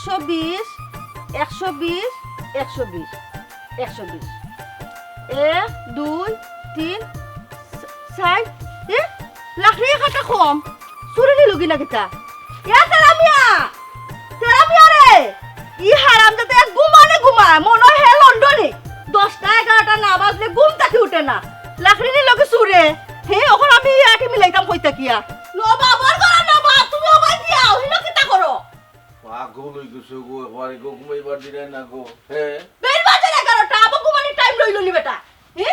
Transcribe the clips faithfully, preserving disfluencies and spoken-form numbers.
একশো বিশ, একশো বিশ, একশো বিশ, একশো বিশ। এক, দুই, তিন, চা-, চাইর। এ, লাখড়ি এক আটা কম। চুরে নিলো গি না কিতা? এ, তেরা মিয়া! তেরা মিয়া রে! ই হারামজাদা এক ঘুমানে ঘুমায়, মনো অয় হে লন্ডনে। দশটা এগারোটা না বাজলে ঘুম থাকি উঠে না। লাখড়ি নিলো গি চুরে। হে, অখন আমি ই আটি মিলাইতাম কই থাকিয়া? নবাবর ঘরো নবাব, তুমি অবায় গিয়া, অইলো কিতা করো? পাগল অই গেছো গো, একবারে গো, ঘুমাইবার দিরায় না গো। হে? বের বাজে এগারোটা, আবার ঘুমানির টাইম রইলো নি বেটা। হে?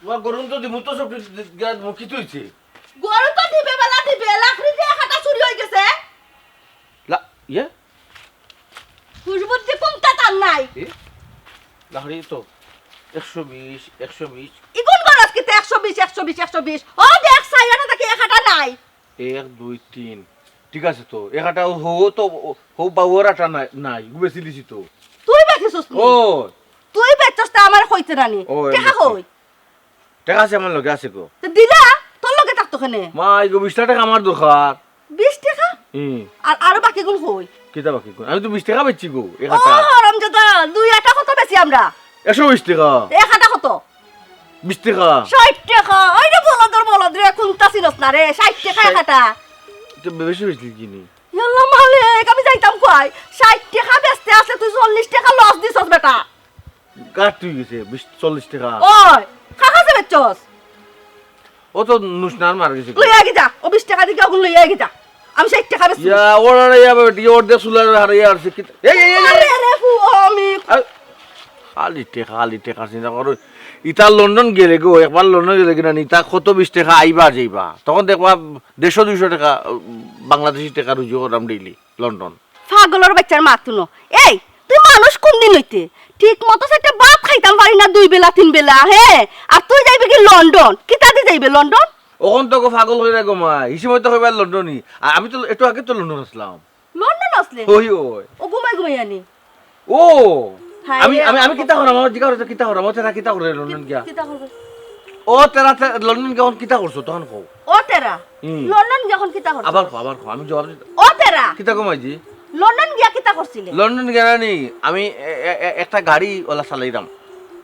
তোমার গরম তো দিমু তো সব গা মুখি তুইছে। গরম তো দিবে বেলা দিবে, লাখড়ি দিয়া এক আটা চুরি অই গেছে। লা-, ইয়ে? হুশ বুদ্ধি কুন্তা তার নাই। এ? লাখড়ি তো একশো বিশ, একশো বিশ। ইগুন গরজ কিতা একশো বিশ, একশো বিশ, একশো বিশ? ও দেখ, চাইয়া না দেখি এক আটা নাই। এক, দুই, তিন। ঠিক আছে তো, এক আটা হউ তো, হউ বাউর আটা নাই, নাই, গু বেচিলিছি তো। তুই বেচছস নি? ও। তুই বেচছস তা আমারে কইতে না নি। ও, আমি টেকা বেচছি। কই? টেকা আছে আমার লগে আছে গো। তো দিলা, তোর লগে থাকতো কেনে? মা, এই গো, বিশটা টেকা আমার দরকার। বিশ টেকা? হুম। আর আরো বাকিগুন কই? কিতা বাকিগুন? আমি তো বিশ টেকা বেচছি গো, এক ও আটা। হারামজাদা, দুই আটা কত বেচি আমরা? একশো বিশ টেকা। এক আটা কত? বিশ টেকা। ষাইট টেকা। ওই রে বলদ রে বলদ রে, কুন্তা চিনস না রে, ষাইট টেকা এক আটা। তো বেশি বেশি কিনি। ইয়াল্লা মালিক, আমি যাইতাম কই? ষাইট টেকা বেচতে আছে, তুই চল্লিশ টেকা লস দিছস বেটা। গাট তুই গেছে, বিশ, চল্লিশ টেকা। ওই, কার কাছে বেচছস? ও তো নুসনার মার গেছে। লইয়া গি যা, ও বিশ টেকা দি অগুন লইয়া গি যা। আমি ষাইট টেকা বেচছি। ইয়া, ওরা রে, ইয়া, বেটি, অর্ধেক চুলার হারে আর সে কি-, এই, এই, এই, এই। আরে, আরে, ফু, আমি আরে, খালি টেকা, খালি টেকা চিন্তা করো। ইতা লন্ডন গেলে গো, একবার লন্ডন গেলে কিনা নি, তা কত বিশ টেকা আইবা যাইবা। তখন দেখবা দেড়শো দুইশো টেকা, উম, বাংলাদেশি টেকা রুজি করাম ডেইলি, লন্ডন। পাগলর বাইচ্চার মাত হুনো। এই, তুই মানুষ কুন দিন অইতে? ঠিক মতো একটা ভাত খাইতাম পারি না দুই বেলা, তিন বেলা, হে? আর তুই যাইবে কি লন্ডন? কিতা দি যাইবে লন্ডন? অখন তো গো পাগল অইরা গো মা, ই সময় তো কইবা লন্ডনই। আর আমি তো একটু আগে তো লন্ডন আছলাম। লন্ডন আছলে? ওই, ওই। ও ঘুমাই ঘুমাই আনি। ও, হায় আমি, রে, আমি, আমি আমার কিতা কপাল। করাম? আমার জিগা করছে কিতা করাম? ও তেরা কিতা করে লন্ডন গিয়া? কিতা করবে? ও তেরা, তে-, লন্ডন গিয়া অখন কিতা করছো? তখন কও। ও তেরা, হুম। লন্ডন গিয়া অখন কিতা করছো? আবার কও, আবার কও, আমি জবাব দিতে। ও তেরা, কিতা কমাইছি? লন্ডন গিয়া কিতা করছিলে? লন্ডন গিয়া না নি, আমি এ-, এ-, এ-, একটা গাড়ি ওলা চালাইরাম।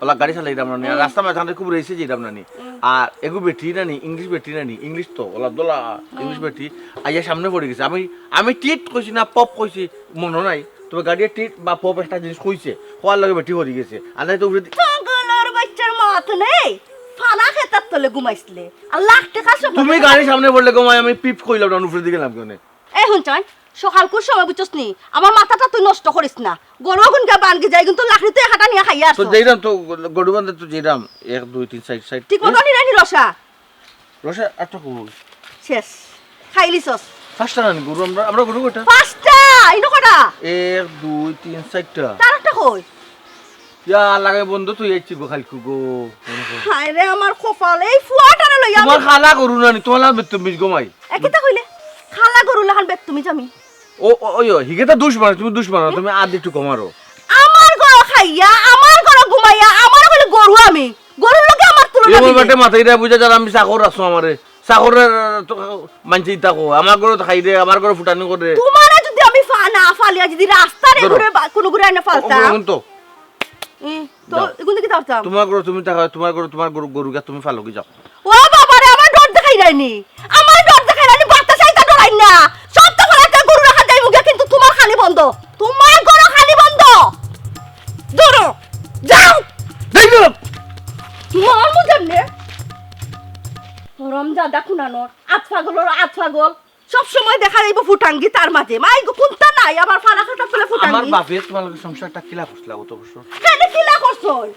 ওলা গাড়ি চালাইরাম না নি, আর হুম। রাস্তা মাঝখানে খুব রেসে যাইরাম না নি। হুম। আর এগু বেটি না নি, ইংলিশ বেটি না নি, ইংলিশ তো, ওলা দোলা, হুম। ইংলিশ বেটি, আইয়া সামনে পড়ি গেছে। আমি, আমি টিট কইছি না পপ কইছি, মনো নাই। তবে গাড়িয়ে টিট বা পপ একটা জিনিস কইছে, কওয়ার লগে বেটি পড়ি গেছে। আর নাই তো উপরে দি- পাগলর বাইচ্চার মাত নেই, ফানা খেতার তলে ঘুমাইছিলে। আর লাখ টেকা সব তুমি গাড়ির সামনে পড়লে ঘুমাই, আমি পিপ কইলাম না, উপরে দিকে লাভ কেনে? এ হুনছইন, সকালকুর সময় বুঝছস নি, আমার মাথাটা তুই নষ্ট করিস না। গরু অগুন গিয়া বান্ধি যাই, কিন্তু লাকড়ি তুই এক আটা নিয়া খাইয়া তো আসছস। যাইরাম তো, গরু বান্ধে তো যাইরাম। এক, দুই, তিন, চাইর, চাইর। ঠিক মতো নি রে নি রসা। রসা আটটা কই? শেষ। খাইলিছস। পাঁচটা না নি গরু আমরা, আমরা গরু কয়টা? পাঁচটা, ইনো কয়টা? এক, দুই, তিন, চাইরটা। তার একটা কই? ইয়া, লাগাই বন্ধ তুই আইছি গো, খালকু গো। হায় রে, আমার কপাল, এই ফুয়াটারে লইয়া আমি তোমার খালা গরু না নি, তোমার লাগান বেত্তমিজ গো মাই। এ, কিতা কইলে? খালা গরু লাখান বেত্তমিজ আমি। ও, ও, ওই, ও, হিগে তো দুশমন, তুমি দুশমন, তুমি আদি একটু কমারো। আমার ঘরো খাইয়া, আমার ঘরো ঘুমাইয়া, আমার বলে গরু আমি। গরুর লগে আমার তুলনা এই আমার দিলে। বাটে মাথায় দেয় বুঝা যার আমি চাকর আছো আমারে। চাকরের তো মানছি ইতা কো, আমার ঘরো তো খাই দে, আমার ঘরো ফুটানি করে। তোমারে যদি আমি ফা-, না ফালিয়া যদি রাস্তারে ধরো। ঘুরে বা-, কোনো ঘুরে না ফালতাম। ও, ও, তো। ই, তো হ্যাঁ। এগুন দেখি তাড়তাম। তোমার ঘরো তুমি থাকো, তোমার ঘরো তোমার গরু, গরু গা তুমি ফালো কি যাও। ও বাবা রে, আমার ডর দেখাই যায়নি। আমার ডর দেখাই যায়নি, বাতাস আইতা ডরাই না। সব তো ফেলাতে গরু রাখা যাইবো গিয়া, কিন্তু তোমার খালি বন্ধ। তোমার ঘরো খালি বন্ধ। ধরো, যাও। দেখো। মারমু যেমনে। হরমজাদা কুনানোর, আত পাগলর আত পাগল। সব সময় দেখা যাইবো ফুটাঙ্গি তার মাঝে। মাই গো, কুন্তা নাই, আবার ফানা খাতা তুলে আমার ফুটাঙ্গি। বাপে তোমার লগে সংসারটা কিলা করছিলা অত বছর? কেনে কিলা করছই?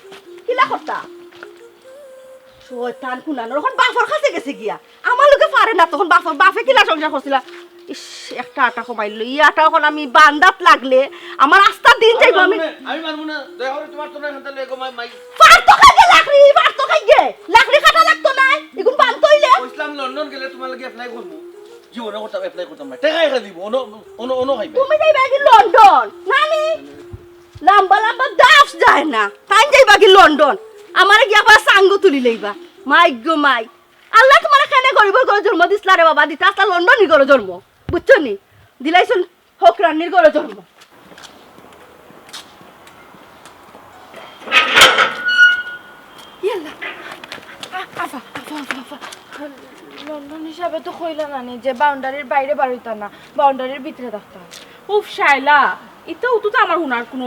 কিলা করতা? শয়তান কুনানোর, অখন বাপর কাছে গেছে গিয়া। আমার লগে পারে না, তখন বাপর, বাপে কিলা সংসার করছিলা? ইস, একটা আটা কমাইল, ই আটা অখন আমি বান্দাত লাগলে আমার আস্তা দিন যাইবো। আমি আমি মারবো না, আমি মারবো না, দয়া করে তোমার তো না এখান থেকে মাই, মাই। পারতো খাইগে লাকড়ি, পারতো খাইগে। লাকড়ি কাটা লাগতো না, এগুন বানতো অইলে। কইছিলাম লন্ডন গেলে তোমার লাগি অ্যাপ্লাই করবো। জীবনে করতাম, অ্যাপ্লাই করতাম না। টেকা একা দিব, অনো, অনো, অনো খাইবে। তুমি যাইবা কি লন্ডন? নানি? লম্বা লম্বা দাস যায় না। তাই যাইবা কি লন্ডন? আমারে গিয়া আবার সাঙ্গ তুলি লইবা। মাই গো মাই। আল্লাহ তোমারে কেনে গরিবর ঘরো জন্ম দিছলা রে বাবা, দিতা আসলা লন্ডনি ঘরো জন্ম। বুঝছো নি? দিলাইছন হকরানির ঘরো জন্ম। ইয়াল্লা। আ-, আফা, আফা, আফা, আফা। লন্ডনী সাবে তো কইলা নানি যে বাউন্ডারির বাইরে বারইতা না, বাউন্ডারির ভিতরে থাকতা। উফ, শায়লা, ইতা তো আমার হুনার কুনু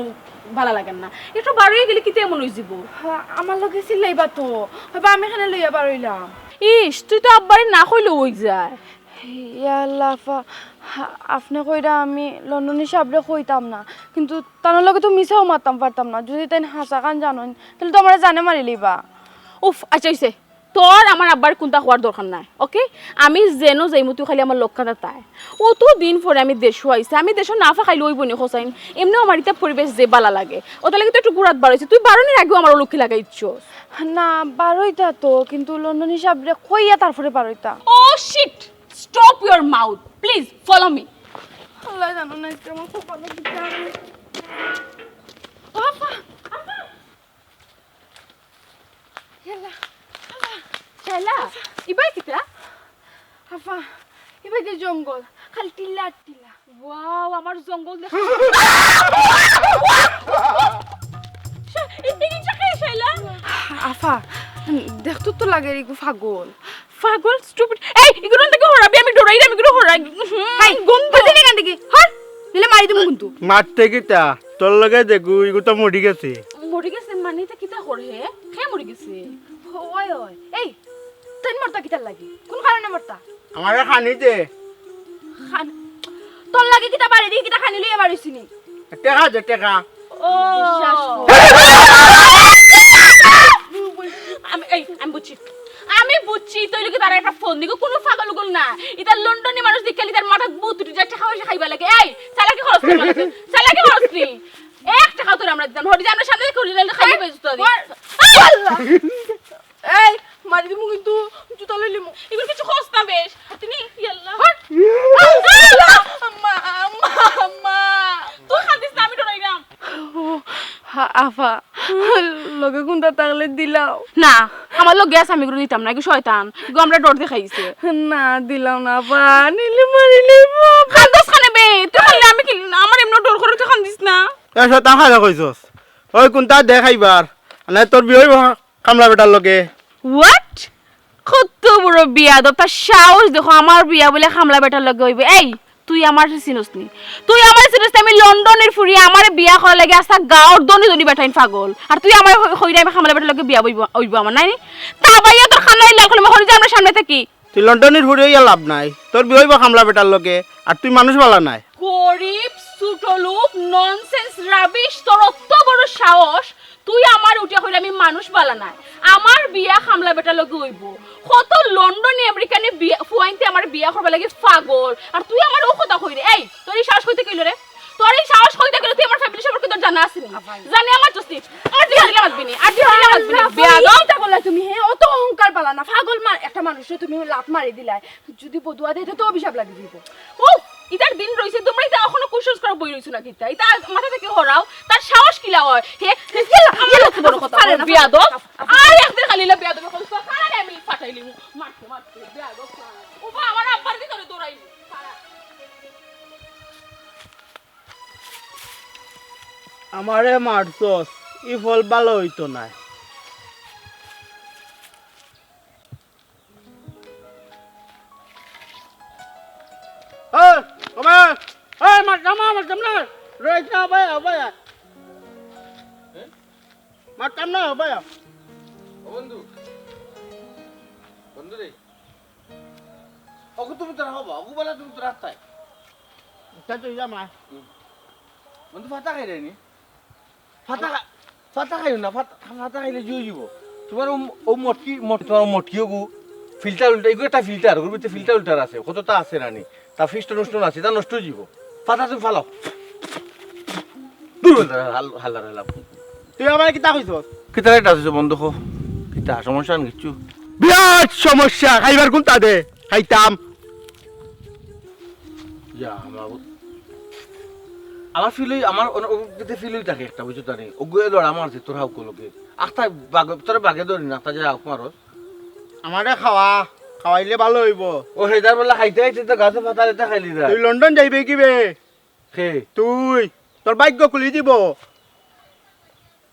ভালা লাগের না। একটু বারইয়া গেলে কিতা এমন অইযিবো? হ্যাঁ, আমার লগে চিল্লাইবা তো। হয়বা আমি কেনে লইয়া বারইলাম। ইস, তুই তো আব্বারে না কইলেও অই যায়। ইয়া আল্লাহ, আফা, আপনে কইরা আমি লন্ডনী সাবরে কইতাম না, কিন্তু তান লগে তো মিছাও মাততাম পারতাম না। যুদি তাইন হাছাখান জানইন, তাইলে তো আমারে জানে মারিলিবা। উফ, আচ্ছা অইছে, তোর আমার আব্বারে কুন্তা কওয়ার দরকার নাই, ওকে? আমি যেনো যাইমু, তুই খালি আমার লগে থাক। অত দিন পরে আমি দেশো আইছি, আমি দেশো না ফাকাইলে অইবো নি কছাইন? এমনেও আমার ইতা পরিবেশ যে ভালা লাগে, অতার লাগি তো একটু ঘুরাত বারইছি। তুই বারনির আগেও আমার অলক্ষী লাগাইছস। না, বারইতা তো, কিন্তু লন্ডনী সাবরে কইয়া তারপরে বারইতা। Oh shit! Stop your mouth! Please follow me. আল্লাহ জানো না, আজকে আমার খুব ভালো দিতে হবে। ও আফা, আফা। ইয়াল্লা, আফা। শায়লা, ইবায় কিতা? আফা, ইবায় যে জঙ্গল, খালি টিলা আর টিলা। Wow, আমার জঙ্গল দেখা। এই, এই, এই, শায়লা। আফা, দেখতো তো লাগে ইগু পাগল। পাগল, stupid। এই, ইগুন থাকি হরাবি, আমি ডরাইরাম, ইগুন হরাই। হুম, হাই, গন্ধ। কই দিলি এখান থাকি? হর, নিলে মারি দিমু কিন্তু। মারতে কিতা? তোর লগে দেখু, ইগু তো মরি গেছে। মরি গেছে মানে ইতা কিতা করে হে? কে মরি গেছে? ওই, ওই। এই, তাইন মরতা কিতার লাগি? কুন কারণে মরতা? আমারে খানি দে। খান-, তোর লাগি কিতা বাড়ি দি কিতা খানি লইয়া বারইছি নি? টেকা দে, টেকা। ও। বিশ্বাস কর। আমি, এই, আমি বুঝছি। আমি বুঝছি, তুই লোকে তারা একটা ফোন দিকে কোনো পাগল উগল না। ইতা লন্ডনী মানুষ দেখে ইতার মাথাত ভূত উঠি যায়, টেকা পয়সা খাইবার লাগি। এই, চালাকি খরচ কর, চালাকি খরচ নি। এক টেকা তোর আমরা দিতাম, হরি যে আমরা সামনে দেখে হরি লাইলে খাইলে এই, পেয়ে যেত। এই, মারি দিমু কিন্তু, জুতা লইলিমু। ইগুন কিছু খোঁজ না বেশ। হাতে নি, ইয়াল্লা। হট। আম্মা, আম্মা, আম্মা। তুই কান্দিস না, আমি ডরাইরাম। ও, হা-, আফা, লগে কুন্তা থাকলে দিলাও। না, আমার লগে আছে, আমি ইগুরে দিতাম না, ইগু শয়তান, ইগু আমরারে ডর দেখাইছে। না, দিলাও না, আফা, নিলে মারি লইবো। কান্দস কেনে বে, তুই মারলে আমি কি, আমার এমনে ডর করে, তুই কান্দিস না। এ শয়তান, খাজা কইছস। ওই কুন্তা দেখাইবার, না তোর বিয়া অইবো। কামলা বেটার লগে। What? কত বড় বেয়াদব, তার সাহস দেখো, আমার বিয়া বুলে কামলা বেটার লগে অইবো। এই, তুই আমারে চিনস নি? তুই আমারে চিনস নি? আমি লন্ডনীর ফুরি, আমারে বিয়া করার লাগি আস্তা গাঁওর ধনী ধনী বেটাইন পাগল। আর তুই আমারে কই-, কইরে আমি কামলা বেটার লগে বিয়া অইবো, অইবো আমার, নায় নি? তা বাইয়া তোর কান্দাই লাল করলে, হরি যা আমরা সামনে থাকি। তুই লন্ডনীর ফুরি অইয়া লাভ নাই, তোর বিয়া অইবো কামলা বেটার লগে, আর তুই মানুষ বালা নায়। গরিব, ছোট লোক, nonsense, rubbish, তোর অত বড় সাহস, তুই আমারে উঠিয়া কইরে আমি মানুষ বালা নায়, আমার বিয়া কামলা বেটার লগে অইবো। কত লন্ডনী আমেরিকানি বিয়া, ফুয়াইন্তে আমার বিয়া করবার লাগি পাগল, আর তুই আমারে অউ কথা কইরে। এই, তোর ই সাহস কই থাকি অইলো রে? তোর ই সাহস কই থাকি অইলো? তুই আমার family সম্পর্কে তোর জানা আছে নি? আফা। জানে আমার দোস্তি, আর তুই হরিলা মাতবি নি, আর তুই হরিলা মাতবি নি, আল্লাহ, বেয়াদব। ইতা বললা তুমি, হে? অত অহংকার বালা না, পাগল মা-, একটা মানুষরে তুমি লাত মারি দিলায়। যদি বদুয়া দেয়, তো অভিশাপ লাগি যাইবো। উফ, ইতার দিন রইছে, তোমরা ইতা এখনো কুসংস্কার বই রইছো না কিতা? ইতা মাথা থাকি হরাও, তার সাহস কিলা অয়? হে, হে, ইয়াল্লা, আমার ইয়াল্লা, অত বড় কথা, পারে না, বেয়াদব। পারে না। আর একদিন খালি ইলা বেয়াদব, এখন তো খালি আমি ফাটাইলিমু। মারতে, মারতে, বেয়াদব। উফা, আমার আব্বার ভিতরে দৌড়াইলি। আমারে মারছস, ই ফল ভালা অইতো নায়। এই, ও ভাই, এই, মারতাম না, মারতাম না। রইস না, ও ভাই, ও ভাই। হ্যাঁ? মারতাম না, ও ভাই। ও বন্ধু, বন্ধু রে। ওগু তুমি তো রাখো বা, ওগু বলা তুমি তো রাখতাই। তা তো ইয়া মা। হুম। বন্ধু, ফাতা খাই রে নি? ফাতা খা-, ফাতা খাইও না, ফাতা, ফাতা খাইলে জুই যাব। তোমার ও, ও মটকি, মট-, তোমার ও মটকি ওগু ফিল্টার উল্টা, এগু একটা ফিল্টার, ওগুর ভিতরে ফিল্টার উল্টার আছে, কতটা আছে রানি, তা ফিস্টন উস্টন আছে, তা নষ্ট অই যাব। ফাতা তুমি ফালাও। দূর হইল, হাল-, হাল্লার হাল্লা। তুই আমারে কিতা কইছস? কিতা এটা আছে বন্ধ কো? কিতা সমস্যা আন কিচ্ছু? বিরাট সমস্যা, খাইবার কুনটা দে, খাইতাম। ইয়া, মাবুদ। আমার ফিলই, আমার অন-, অগুতে ফিলই থাকে একটা, বুঝছো তা নি? ওগুয়ে লড়া মারছে তোর হাউকো লোকে। আখতা বাগে, তোরে বাগে ধরি না, আখতা যে হাউক মারো। আমারে খাওয়া, খাওয়াইলে ভালো অইবো। ও হেদার বলা খাইতে খাইতে তো গাছে পাতা লেতা খাইলি যায়। তুই লন্ডন যাইবে কি বে? কে? তুই। তোর ভাগ্য খুলি দিব।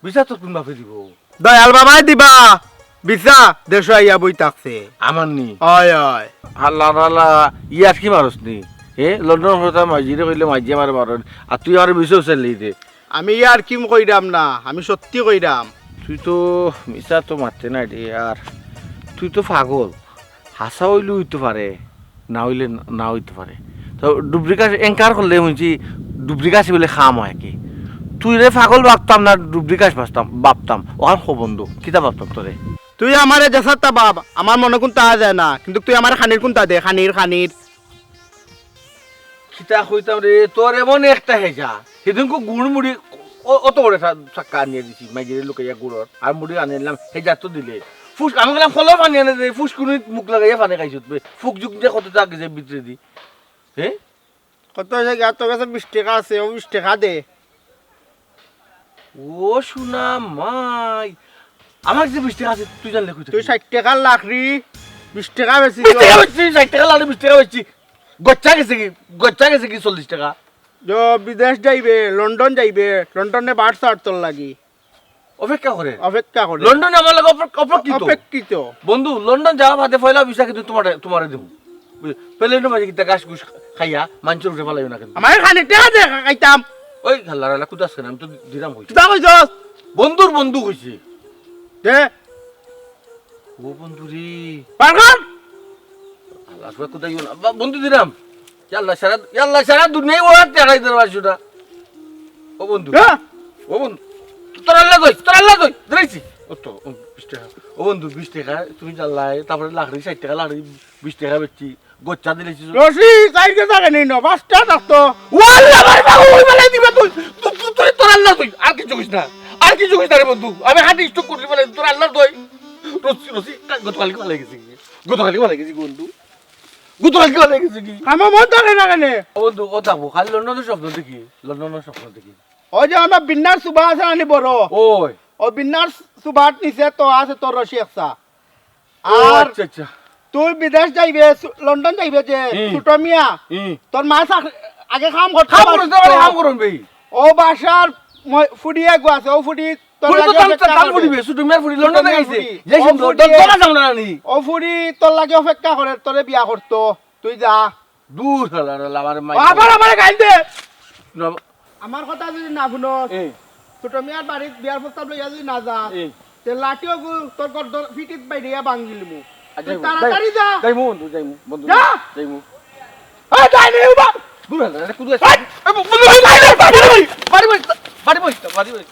ভিসা তোর কুন বাপে দিব? দয়াল বাবায় দিবা। ভিসা দেশো আইয়া বই থাকছে। আমার নি? অয়, অয়। আল্লাহ, আল্লাহ, ইয়ার কি মারস নি? হে, লন্ডন কথা মাইজিরে কইলে মাইজি আমারে মারইন। আর তুই আমারে ভিসা উসাইলি দে। আমি ইয়ার কি কইরাম না, আমি সত্যি কইরাম। তুই তো মিছা তো মারতে নাই রে আর। তুই তো পাগল। হাছা অইলে অইতো পারে, না অইলে না অইতো পারে। তো ডুবরি ঘাস এনকার করলে হুনছি ডুবরি ঘাস বলে কাম অয় কি? তুইরে পাগল ভাবতাম না, ডুবরি ঘাস ভাবতাম, ভাবতাম। অখান ক বন্ধু, কিতা ভাবতাম তোরে? তুই আমারে যেসাত্তা ভাব, আমার মনো কুন্তা যায় না, কিন্তু তুই আমারে খানির কুন্তা দে, খানির, খানির। কিতা কইতাম রে, তোর এমন একটা হেজা। হিদিনকু গুড় মুড়ি অ-, অত বড় চা-, চাক্কা আনিয়া দিছি, মাইজিরে লুকাইয়া গুড়র। আর মুড়ি আনিলাম, হেজা তো দিলে। ফুস-, আমি কইলাম, "কলর পানি আনে দে, ফুসকুনিত মুখ লাগাইয়া পানি খাইছত বে। ফুক জুক দিয়া কততা গেছে ভিতরেদি।" হে? কত অইছে গি? আর তোর গেছে বিশ টেকা আছে, অউ বিশ টেকা দে। ও সোনা মাই, আমার যে বিশ টেকা আছে, তুই জানলে কই থাকি? তুই ষাইট টেকার লাকড়ি বিশ টেকা বেচি। বিশ টেকা বেচছি, ষাইট টেকার লাকড়ি বিশ টেকা বেচছি। গচ্চা গেছে গি? গচ্চা গেছে গি চল্লিশ টেকা? যো, বিদেশ যাইবে, লন্ডন যাইবে, লন্ডনে বার্থ চার্ট তোর লাগি। অপেক্ষা করে? অপেক্ষা করে। লন্ডনে আমার লগে অপে-, অপেক্ষিত। অপেক্ষিত। বন্ধু, লন্ডন যাওয়া বাদে পয়লা ভিসা কিন্তু তুমারে, তুমারে দিমু। বুঝ-, প্লেনর মাঝে কিতা ঘাস ঘুষ খাইয়া মানষর উপরে ফালাইও না কিন্তু। আমার খানি টেকা দে, খা-, খাইতাম। ওই হালার হালা, কুদাস কেনে? আমি তো দিরাম কইছি। কিতা কইছস? বন্ধুর বন্ধু কইছি। দে। ও বন্ধু রে। পার কর। আল্লাহ, কুদাইও না। বা-, বন্ধু দিরাম। ইয়াল্লা, সারা, ইয়াল্লা, সারা দুনিয়ায় ওরা টেকাই দেওয়ার পাঁচশো টা। ও বন্ধু। হ্যাঁ? ও বন্ধু। তোর আল্লাহ দই, তোর আল্লাহ দই, ধরেছি। ও তো, ও, বিশ টেকা। ও বন্ধু, বিশ টেকা, তুমি জানলাই, তারপরে লাকড়ি, ষাইট টেকা লাকড়ি, বিশ টেকা বেচছি, গচ্চা দিলেছি। রশি, চাইরকে থাকে নেই না, পাঁচটা থাকতো। ও আল্লাহ, আমার বাবু, ওই বেলায় দিবে তুই। তুই, তুই, তুই, তোর আল্লাহ দই, আর কিছু কইস না। আর কিছু কইস না রে বন্ধু। আমি হাতে স্ট্রোক করলি বলে, তোর আল্লাহ দই। রশি, রশি, গতকালকে ভালো গেছি। গতকালকে ভালো গেছি বন্ধু। গুতো খাইতে পারে গেছে কি? কামো মন ধরে না কেনে? ও বন্ধু, ও থাকবো। খালি লন্ডনের স্বপ্ন দেখি, লন্ডনের স্বপ্ন দেখি। ওই যে আমার বিন্নার সুবা আছে না নি বড়? ওই। ও বিন্নার সুবার নিচে তো আছে তোর রশি একসা। ও আর আচ্ছা, আচ্ছা। তুই বিদেশ যাইবে, সু-, লন্ডন যাইবে যে, হুম। ছোট মিয়া, হুম। তোর মা চাক-, আগে কাম করতে কাম পারে করতে তো। পারে, কাম করুন ভাই। ও বাসার মই-, ফুড়ি এগো আছে, ও ফুড়ি তোর ফুড়ি তো লাগি তাম, অপেক্ষা তাম করে। ফুড়ি বে, ছোট মিয়ার ফুড়ি, লন্ডনে ছোট মিয়ার গেছে। ফুড়ি। যে ও সুন্দর, ফুড়ি। দশ, দশ হাজার আমরা আনি। ও ফুড়ি তোর লাগি অপেক্ষা করে, তোরে বিয়া করতো। তুই যা। দূর হলা রে, আমার মাই। আবার আমারে গাইল দে। না। আমার কথা যদি না শুনস, এ। ছোট মিয়ার বাড়িত বিয়ার প্রস্তাব লইয়া যদি না যাস, এ। তে লাঠিও গু-, তোর গর্দন ফিটিত বাইরিয়া ভাঙিলিমু। আচ্ছা, তুই যাইমু, তাড়াতাড়ি যা। যাইমু বন্ধু, যাইমু বন্ধু, যা। যাইমু। এই যাই রে, উবা। দূর হলা রে, কুদু আছে। এই, এই, বন্ধু, এই, বাড়ি, বাড়ি, বাড়ি, বাড়ি, বাড়ি, বাড়ি, বাড়ি।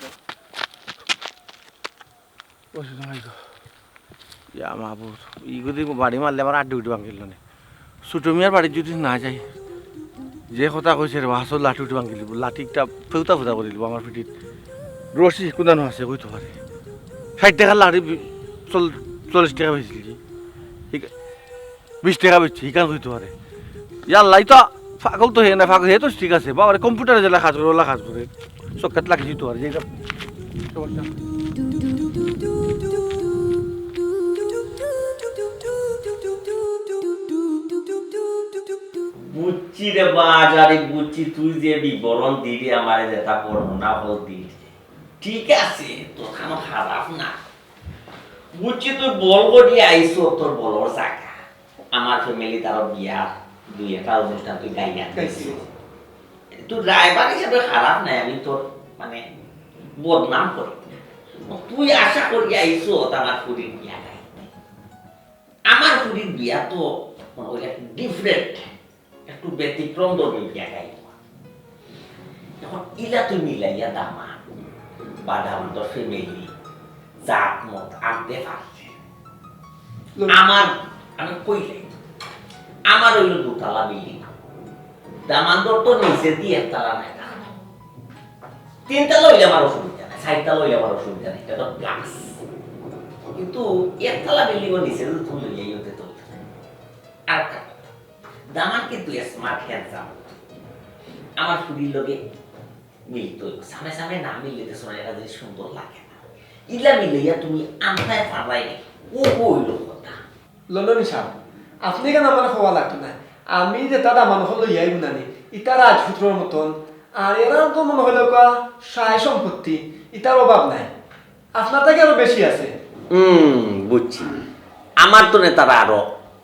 ওই শুধু মাইকো। ইয়া মাহবুব, ইগুদি বাড়ি মারলে আমার আড্ডি উড্ডি ভাঙিল না। ছোট মিয়ার বাড়িত যদি না যাই, যে কথা কইছে রে, আসল লাঠি উঠি ভাঙিলিব, লাঠি একটা ফেউতা ফুতা করিলিব আমার পিঠিত। রশি কোনানো আছে, কইতে পারে। ষাইট টেকার লাঠি বি-, চল-, চল্লিশ টেকা বেচলি। ঠিক বিশ টেকা বেচছি, হিকান কইতে পারে। ইয়াল্লা, ই তো পাগল তো হে না, পাগল হে তো ঠিক আছে। বাবারে, কম্পিউটারে যেলা কাজ করে, ওলা কাজ করে। চক্কাত লাগি দিতে পারে, যে এটা সমস্যা। বুঝছি রে বাজারে, বুঝছি তুই যে বিবরণ দিলি আমারে, যেটা বর্ণনা হল দিলি। ঠিক আছে, তোর খানো খারাপ না। বুঝছি তুই বল করি আইছো, তোর বলর জাগা। আমার ফ্যামিলি তারও বিয়া, দুই একটা অনুষ্ঠান তুই গাইয়া গাইছি। দিছিস। তুই ড্রাইভার হিসেবে খারাপ নাই, আমি তোর মানে বদনাম করি। তুই আশা করি আইছো আমার ফুরির বিয়া গাইতে। আমার ফুরির বিয়া তো মনে করি একটু ডিফারেন্ট। একটু ব্যতিক্রম ধর্মী বিয়া গাইব। এখন ইলা তুই মিলাইয়া দামান বা দামান্দর ফ্যামিলি জাত মত আনতে পারলে। লো- আমার, আমি কইলে, আমার অইল দুতলা বিল্ডিং। দামান্দর তো নিচেদি একতলা নাই, তিনতলা অইলে আমার অসুবিধা নাই, চাইরতলা অইলে আমার অসুবিধা নাই, এটা তো প্লাস। কিন্তু একতলা বিল্ডিং নিচে যদি তুমি লইয়া ইয়ে হতে তো আর দামান কিন্তু স্মার্ট হ্যান্ডসাম। আমার ফুরির লগে মিলতো। সামনে সামনে না মিললে তো শোনা একটা জিনিস সুন্দর লাগে না। ইলা মিলাইয়া তুমি আনতায় পারবায় নি। ও কইল কথা। লন্ডনী সাব, আপনি কেন আমার হওয়া লাগতো না? আমি যেটা দামান হলো ইয়াই বুনানি, ইটা রাজপুত্রর মতন আর এরার তো মনে হইল কা সয় সম্পত্তি, ইতার অভাব নাই, আপনার থাকি আরো বেশি আছে। হুম, বুঝছি। আমার তো নেতারা আরো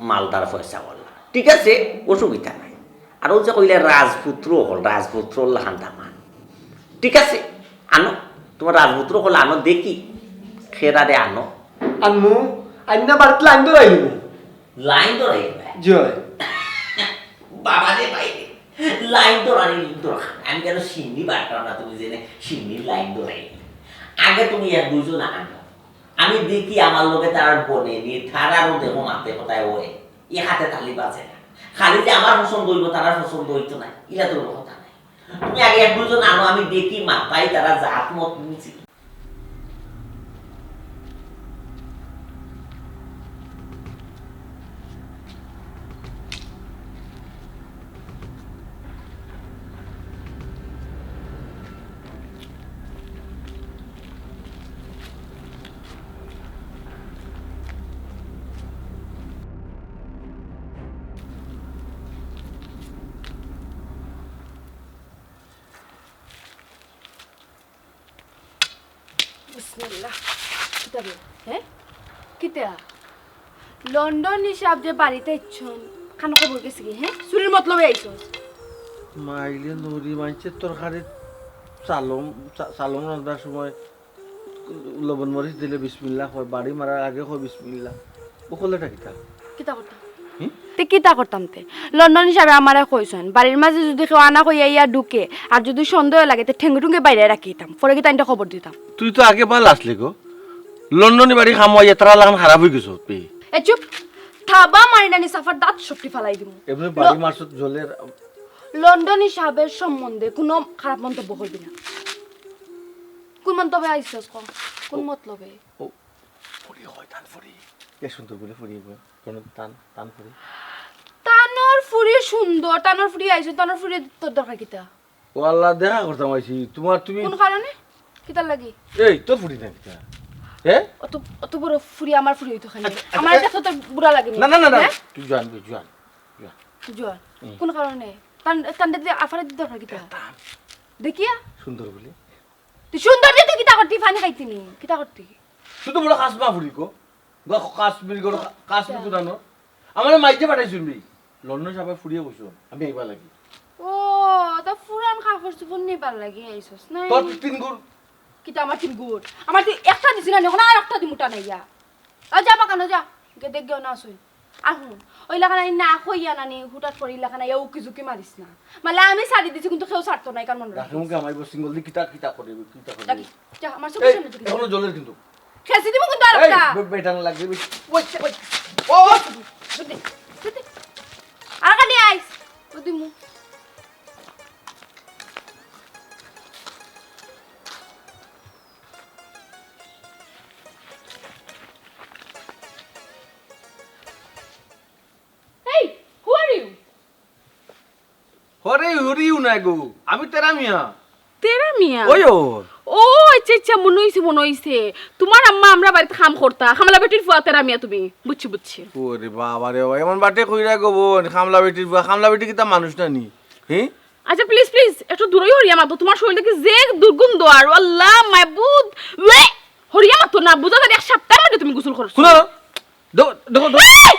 মালদার পয়সা বললা, ঠিক আছে, অসুবিধা নাই। আর ও যে কইলে রাজপুত্র হল, রাজপুত্র লাখান দামান, ঠিক আছে, আনো, তোমার রাজপুত্র হল আনো দেখি, খেরারে আনো। আনমু, আইনা বাড়িত লাইন ধরাই দিব। লাইন ধরাই দিবে? জয়। বাবা রে ভাই রে, লাইন ধরানি, লাইন ধরা। আমি কেন সিন্নি বাটতাম না, তুমি জেনে সিন্নির লাইন ধরাই দিলে। আগে তুমি এক দুইজন আনো, আমি দেখি আমার লগে তার বনে নিয়ে তারারও দেখো মাতে কথায় ওরে, এ হাতে তালি বাজে না। খালি যে আমার পছন্দ হইব, তার পছন্দ হইতো না, ইলা তো কোনো কথা নাই। তুমি আগে এক দুইজন আনো, আমি দেখি মাথায় তারা জাত মত নিছি। বিসমিল্লাহ। কিতা রে? হ্যাঁ? কিতা? লন্ডনী সাব যে বাড়িত আইছইন, খানো খবর গেছে কি, হ্যাঁ? চুরির মতলবে আইছইন। মাইলে নরি মানষের তরকারিত চালম, চা-, চালম রান্নার সময় লবণ মরিচ দিলে বিসমিল্লাহ কয়, বাড়ি মারার আগে কয় বিসমিল্লাহ। ও করলেটা কিতা? কিতা করতাম? হুম? তে কিতা করতাম তে? লন্ডনী সাবে আমারে কইছইন, বাড়ির মাঝে যদি কেউ আনা কইয়া ইয়া ঢুকে, আর যদি সন্দেহ লাগে, তে ঠেঙ্গে ঠুঙ্গে বাইরে রাখি দিতাম। পরে কিতা ইনতে খবর দিতাম। তুই তো আগে ভালা আছলে গো। লন্ডনী বাড়ি খামোয়া ইয়া তারা লাখান খারাপ হয়ে গেছো, পে। এ চুপ। থাবা মারি নানি সাফার দাঁত সবটি ফালাই দিমু। এমনি বাড়ি ল-, মারছত জলের। লন্ডনী সাবের সম্বন্ধে কোনো খারাপ মন্তব্য করবি না। কোন মন্তব্যে আইছস ক? কোন ও, মতলবে? ও, ফুরি হয়, তান ফুরি। কে সুন্দর বলে ফুরি গো। কোন তান, তান ফুরি। তানর ফুরি সুন্দর, তানর ফুরি আইছে, তানর ফুরি তোর দরকার কিতা? ও আল্লাহ, দেখা করতাম আইছি। তোমার, তুমি কোন কারণে? কিতার লাগি? এই, তোর ফুরি না কিতা? হ্যাঁ? অত, অত বড় ফুরি আমার ফুরি হইতো কেনে? আচ্ছা, আচ্ছা, আমার এ- দেখতে তোর বুড়া লাগেনি। না, না, না, না, হ্যাঁ? তুই জান, তুই জান, জান। জোয়ান। হুম। কোন কারণে? তান, তান দেখতে আফারে দিতে দরকার কিতা? তান। দেখিয়া? সুন্দর বলে। তুই সুন্দর দিয়ে তুই কিতা করতি? পানি খাইতি নি? কিতা করতি? শুধু বড় কাসমা ফুরি গো। গো কাশ্মীর গো, কাশ্মীর আচ্ছা। কোথানো? আমার মাইজে পাঠাইছুন নি। লন্ডন সাবে ফুরিয়ে বসো। আমি আইবা লাগি। ও, তা ফুরান কাপড় চোপড় নিবার লাগি আইছস না? তোর তিন গুণ। কিতা আমার তিন গুণ? আমার তুই একটা দিছি না, এখন আর একটা দিমু টানাইয়া। ও যা বাগানো যা। গিয়া দেখ গিয়া না আসুন। আর হুন, ওই লাখান আই না কইয়া নানি, হুটাট করি লাখান আইয়া উকি ঝুঁকি মারিস না। মালে আমি ছাড়ি দিছি, কিন্তু কেউ ছাড়তো না, কার মনে রাখিস। মুখে আমার সিঙ্গল দি কিতা কিতা করে, কিতা করে। যা, যা, আমার চোখের এই, সামনে থেকে যা। এখনো জ্বলের কিন্তু। খেসি দিমু কিন্তু আর এই, একটা। বে-, বেটান লাগবে, বে-, ওই, ওই, ও, ও। বুদ্ধি, বুদ্ধি। আর কানি আইস। বুদ্ধি মু। এই, who are you? হরে হরিউ নাই গো, আমি তেরা মিয়া। তেরা মিয়া? ওই ও। ও, আচ্ছা, আচ্ছা, মনে হইছে, মনে হইছে। তোমার আম্মা আমরা বাড়িতে কাম করতা, কামলা বেটির ফুয়া তেরা মিয়া তুমি। বুঝছি, বুঝছি। ওরে বাবা রে বাবা, এমন বাটে কইরা গো বোন, কামলা বেটির ফুয়া, কামলা বেটি কিতা মানুষ না নি? হ্যাঁ? আচ্ছা, please, please, একটু দূরই হরিয়া মাতো। তোমার শরীর থেকে যে দুর্গন্ধ আর আল্লাহ মাবুদ, ওয়ে, হরিয়া মাতো না, বুঝা যায় এক সপ্তাহের মধ্যে তুমি গোসল করছো। শুনো, দেখো, দেখো, দেখো। এই!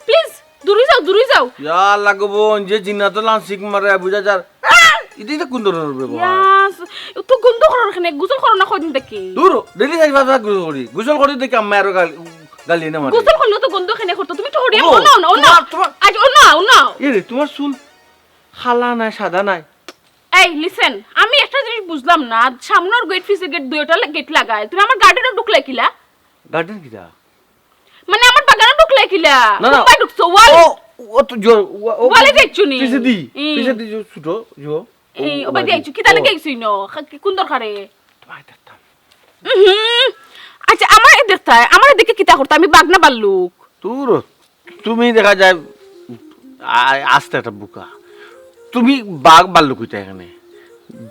Please, দূরে যাও, দূরে যাও। ইয়া আল্লাহ গো বোন, যে জিন্নাত লান সিক মারে, বুঝা যার। ইদি তো কোন ধরনের ব্যবহার? ইয়াস, তো গন্ধ করো কেনে? গোসল করো না কয়দিন থেকে? দূর, daily চারি পাঁচ বার গোসল করি। গোসল করি দেখি আম্মা আরো গাল-, গালি না মারে। গোসল করলে তো গন্ধ কেনে করতো? তুমি তো হরিয়া ও, ও না, ও না, ও না। তোমার, তোমার আজ ও না, ও না। এ রে, তোমার চুল কালা নাই, সাদা নাই। এই, listen, আমি একটা জিনিস বুঝলাম না, সামনের গেট পিছের গেট দুইটা লা-, গেট লাগায়, তুমি আমার গার্ডেনে ঢুকলে কিলা? গার্ডেন কিতা? মানে আমার বাগানে ঢুকলে কিলা? না, না। কোথায় ঢুকছো? ওয়াল? ও, ও তো জোর, ও, ও ওয়ালে যাইছো নি? পিছে দি, হুম। পিছে দি যে ছোট, যে এই, ও, ওবায়দি ওবায়দি। আইছো, কিতা ও। লাগি আইছো ইনো? খা-, কি, কোন দরকারে? তোমায় দেখতাম। উহুম। আচ্ছা, আমারে দেখতায়, আমারে দেখে কিতা করতা? আমি বাঘ না ভাল্লুক? দূর। তুমি দেখা যায় আ-, আস্তে একটা বোকা। তুমি বাঘ ভাল্লুক কইতা এখানে।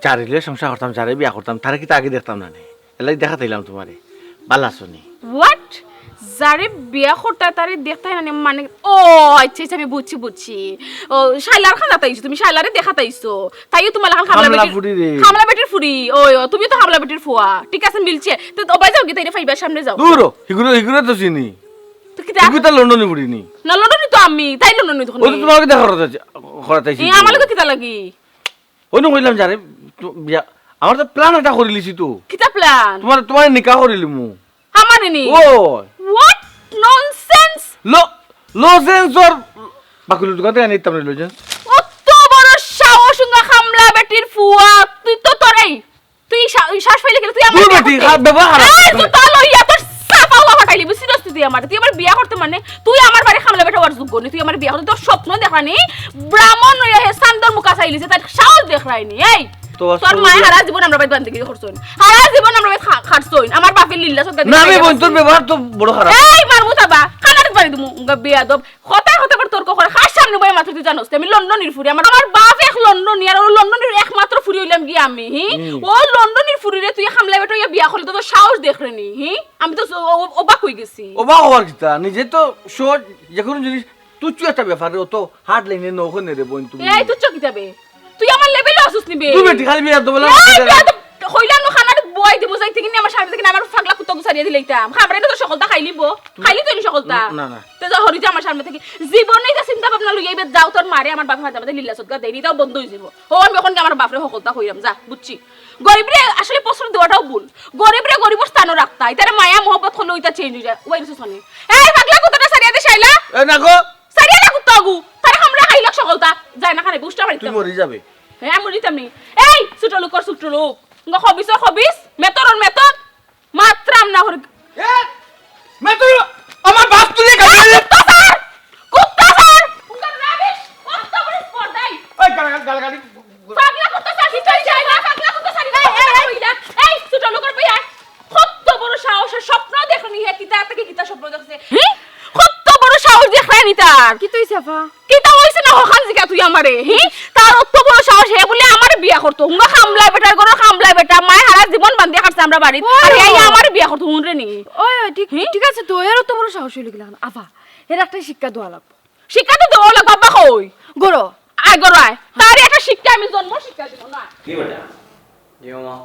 যারে লইয়া সংসার করতাম, যারে বিয়া করতাম, তারে কিতা আগে দেখতাম না নি? এর লাগি দেখাত আইলাম তোমারে। ভালা আছো নি? What? যারে বিয়া করতায় তারে দেখতায় না নি, মানে, ও আচ্ছা, আচ্ছা, আমি বুঝছি, বুঝছি। ও, শাইলার খান আইছো তুমি, শাইলারে দেখাত আইছো। তাইও তুমার লাখান কামলা কামলা বেটির ফুরি রে। কামলা বেটির ফুরি। ওই, ও, তুমি তো কামলা বেটির ফুয়া। ঠিক আছে, মিলছে। তো ও বাই যাও কি, তাইরে পাইবার সামনে যাও। দূর হ, হিগুরে, হিগুরে তো চিনি। তো কিতা? হিগুরে তো লন্ডনি ফুরি নি। না, লন্ডনি তো আমি, তাই লন্ডনি তখন। ও তো তুমারে দেখা করাত আইছি, করাত আইছি এ, তো। আমার লগে কিতা লাগি? অইন্য কইলাম যারে, তো বিয়া, আমার তো plan একটা করিলিছি তো। কিতা plan? তুমার, তুমার নিকা করিলিমু। আমারে নি? ও। What nonsense? Low, lozenges or বাকুলি দোকান থাকি আনিতাম রে lozenges। অত বড় সাহস, উঙ্গা কামলা বেটির ফুয়া, তুই তো তোর এই, তুই শা-, শ্বাস পাইলে কিলা, তুই আমার দূর বিয়া বেটি, করতে? খা-, ব্যবহার খারাপ। এই, জুতা লইয়া তোর সাফা উয়া ফাটাইলি, বুঝছিস তুই আমারে? তুই আমার বিয়া করতে মানে, তুই আমার বাড়ি কামলা বেটা অওয়ার যোগ্য নি, তুই আমার বিয়া করতে, তোর স্বপ্ন দেখা নি, ব্রাহ্মণ অইয়া হে চান্দর মুখা চাইলিছে, তার সাহস দেখরায় নি, এই। তো তোর মায়ে হারা জীবন আমরার বাড়িত বান্দিগিরি করছইন। হারা জীবন আমরার বাড়িত খা-, খাটছইন। আমার বাপে লিল্লা সদকা না, আমি দিছে। বইন, তোর ব্যবহার তো বড় খারাপ। এই, মারমু তাবা, কানাত বাড়ি দিমু, উঙ্গা বেয়াদব। কথায় কথায় আবার তর্ক করে। কার সামনে বইয়া মাতরে তুই জানোস? আমি লন্ডনির ফুরি। আমার, আমার বাপ এক লন্ডনি, আর ও লন্ডনির একমাত্র ফুরি অইলাম গিয়া আমি, হি? হুম। ও লন্ডনির ফুরিরে তুই কামলা বেটা অইয়া বিয়া করলে তো তোর সাহস দেখরে নি, হি? আমি তো স-, অ-, অ-, অবাক অইগেছি। অবাক অওয়ার কিতা? নিজে তো সহজ, যেকোনো জিনিস তুচ্ছ একটা ব্যাপারে অত hard line-এ নৌকো নে রে বইন তুমি। এই তুচ্ছ কিতা বে? তুই আমার level-ও আছস নি বে? তুই বেটি খালি বিয়ার দবলা এই মারতে বিয়ার দে। দব-, কইলাম না কানাত বওয়াই দিমু, যাইতে কিনা আমার সামনে থাকি আমার পাগলা কুত্তা গুছারিয়া দিলাইতাম। খামরে না তো সকলতা খাইলিবো। খাইলি তো নি সকলতা। না, না। তে যা হরি যা আমার সামনে থাকি। জীবনে ইতা চিন্তা ভাবনা লইয়া ইবে যাও তোর মারে আমার বাপে মাঝে মাঝে লিল্লা সদকা দেয়নি, ইতাও বন্ধ অইযিবো। ও আমি অখন গিয়া আমার বাপরে সকলতা কইরাম, যা, বুঝছি। গরিবরে আসলে প্রশ্রয় দেওয়াটাও ভুল। গরিবরে গরিবর স্থানো রাখতা। ইতারে মায়া মহব্বত করলে ইতা change অইযায়। ওই রে সুসনি। এই পাগলা কুত্তাটা ছাড়িয়া দে শাইলা। এ না গো। ছাড়িয়া দে কুত্তা অগু। তারে কামড়া খাইলাক সকলতা। যায় না কানে, বুঝতে পারি তুই তো। মরি যাবে। হ্যাঁ, মরি যাইতাম নি। এই, ছোট লোকর ছোট লোক। ইঙ্গা খবিসর খবিস, মেতরর মেতর। মাতরাম না হরে। এ, মেতর, আমার বাপ তুলে গালি দিলে। কুত্তা স্যার! কুত্তা স্যার! উঙ্গা rubbish! কত বড় স্পর্ধাই! ওই গালাগালি, গালাগালি। পাগলা কুত্তা স্যার, ভিতরে যাই না, পাগলা কুত্তা স্যার, এই, এই, এই, এই, এই, ছোট লোকর ভাইয়া, কত বড় সাহস, স্বপ্ন দেখনি হে, কিতা থাকি কিতা স্বপ্ন দেখছে? হি? কত বড় সাহস দেখরায় নি তার? কিতা অইছে আফা? কিতা অইছে না হখান জিগা তুই আমারে, হি? তার অত বড় সাহস, হে বুলে আমারে বিয়া করতো। হুঙ্গা কামলা বেটার ঘরর কামলা বেটা, মায়ে হারা জীবন বান্দিয়া খাটছে আমরার বাড়িত। ওই, আর হে ওই। আমারে বিয়া করতো, হুনরে নি? ওই, ওই, ঠিক, হি? ঠিক আছে তো, এর অত বড় সাহস অইলো কিলা? আফা, এর একটা শিক্ষা দেওয়া লাগবো। শিক্ষা তো দেওয়া লাগবো, আব্বা কই? গরো। আয় গরো আয়। তারে একটা শিক্ষা আমি জন্ম শিক্ষা দিব না। কি বেটা? জি মামা।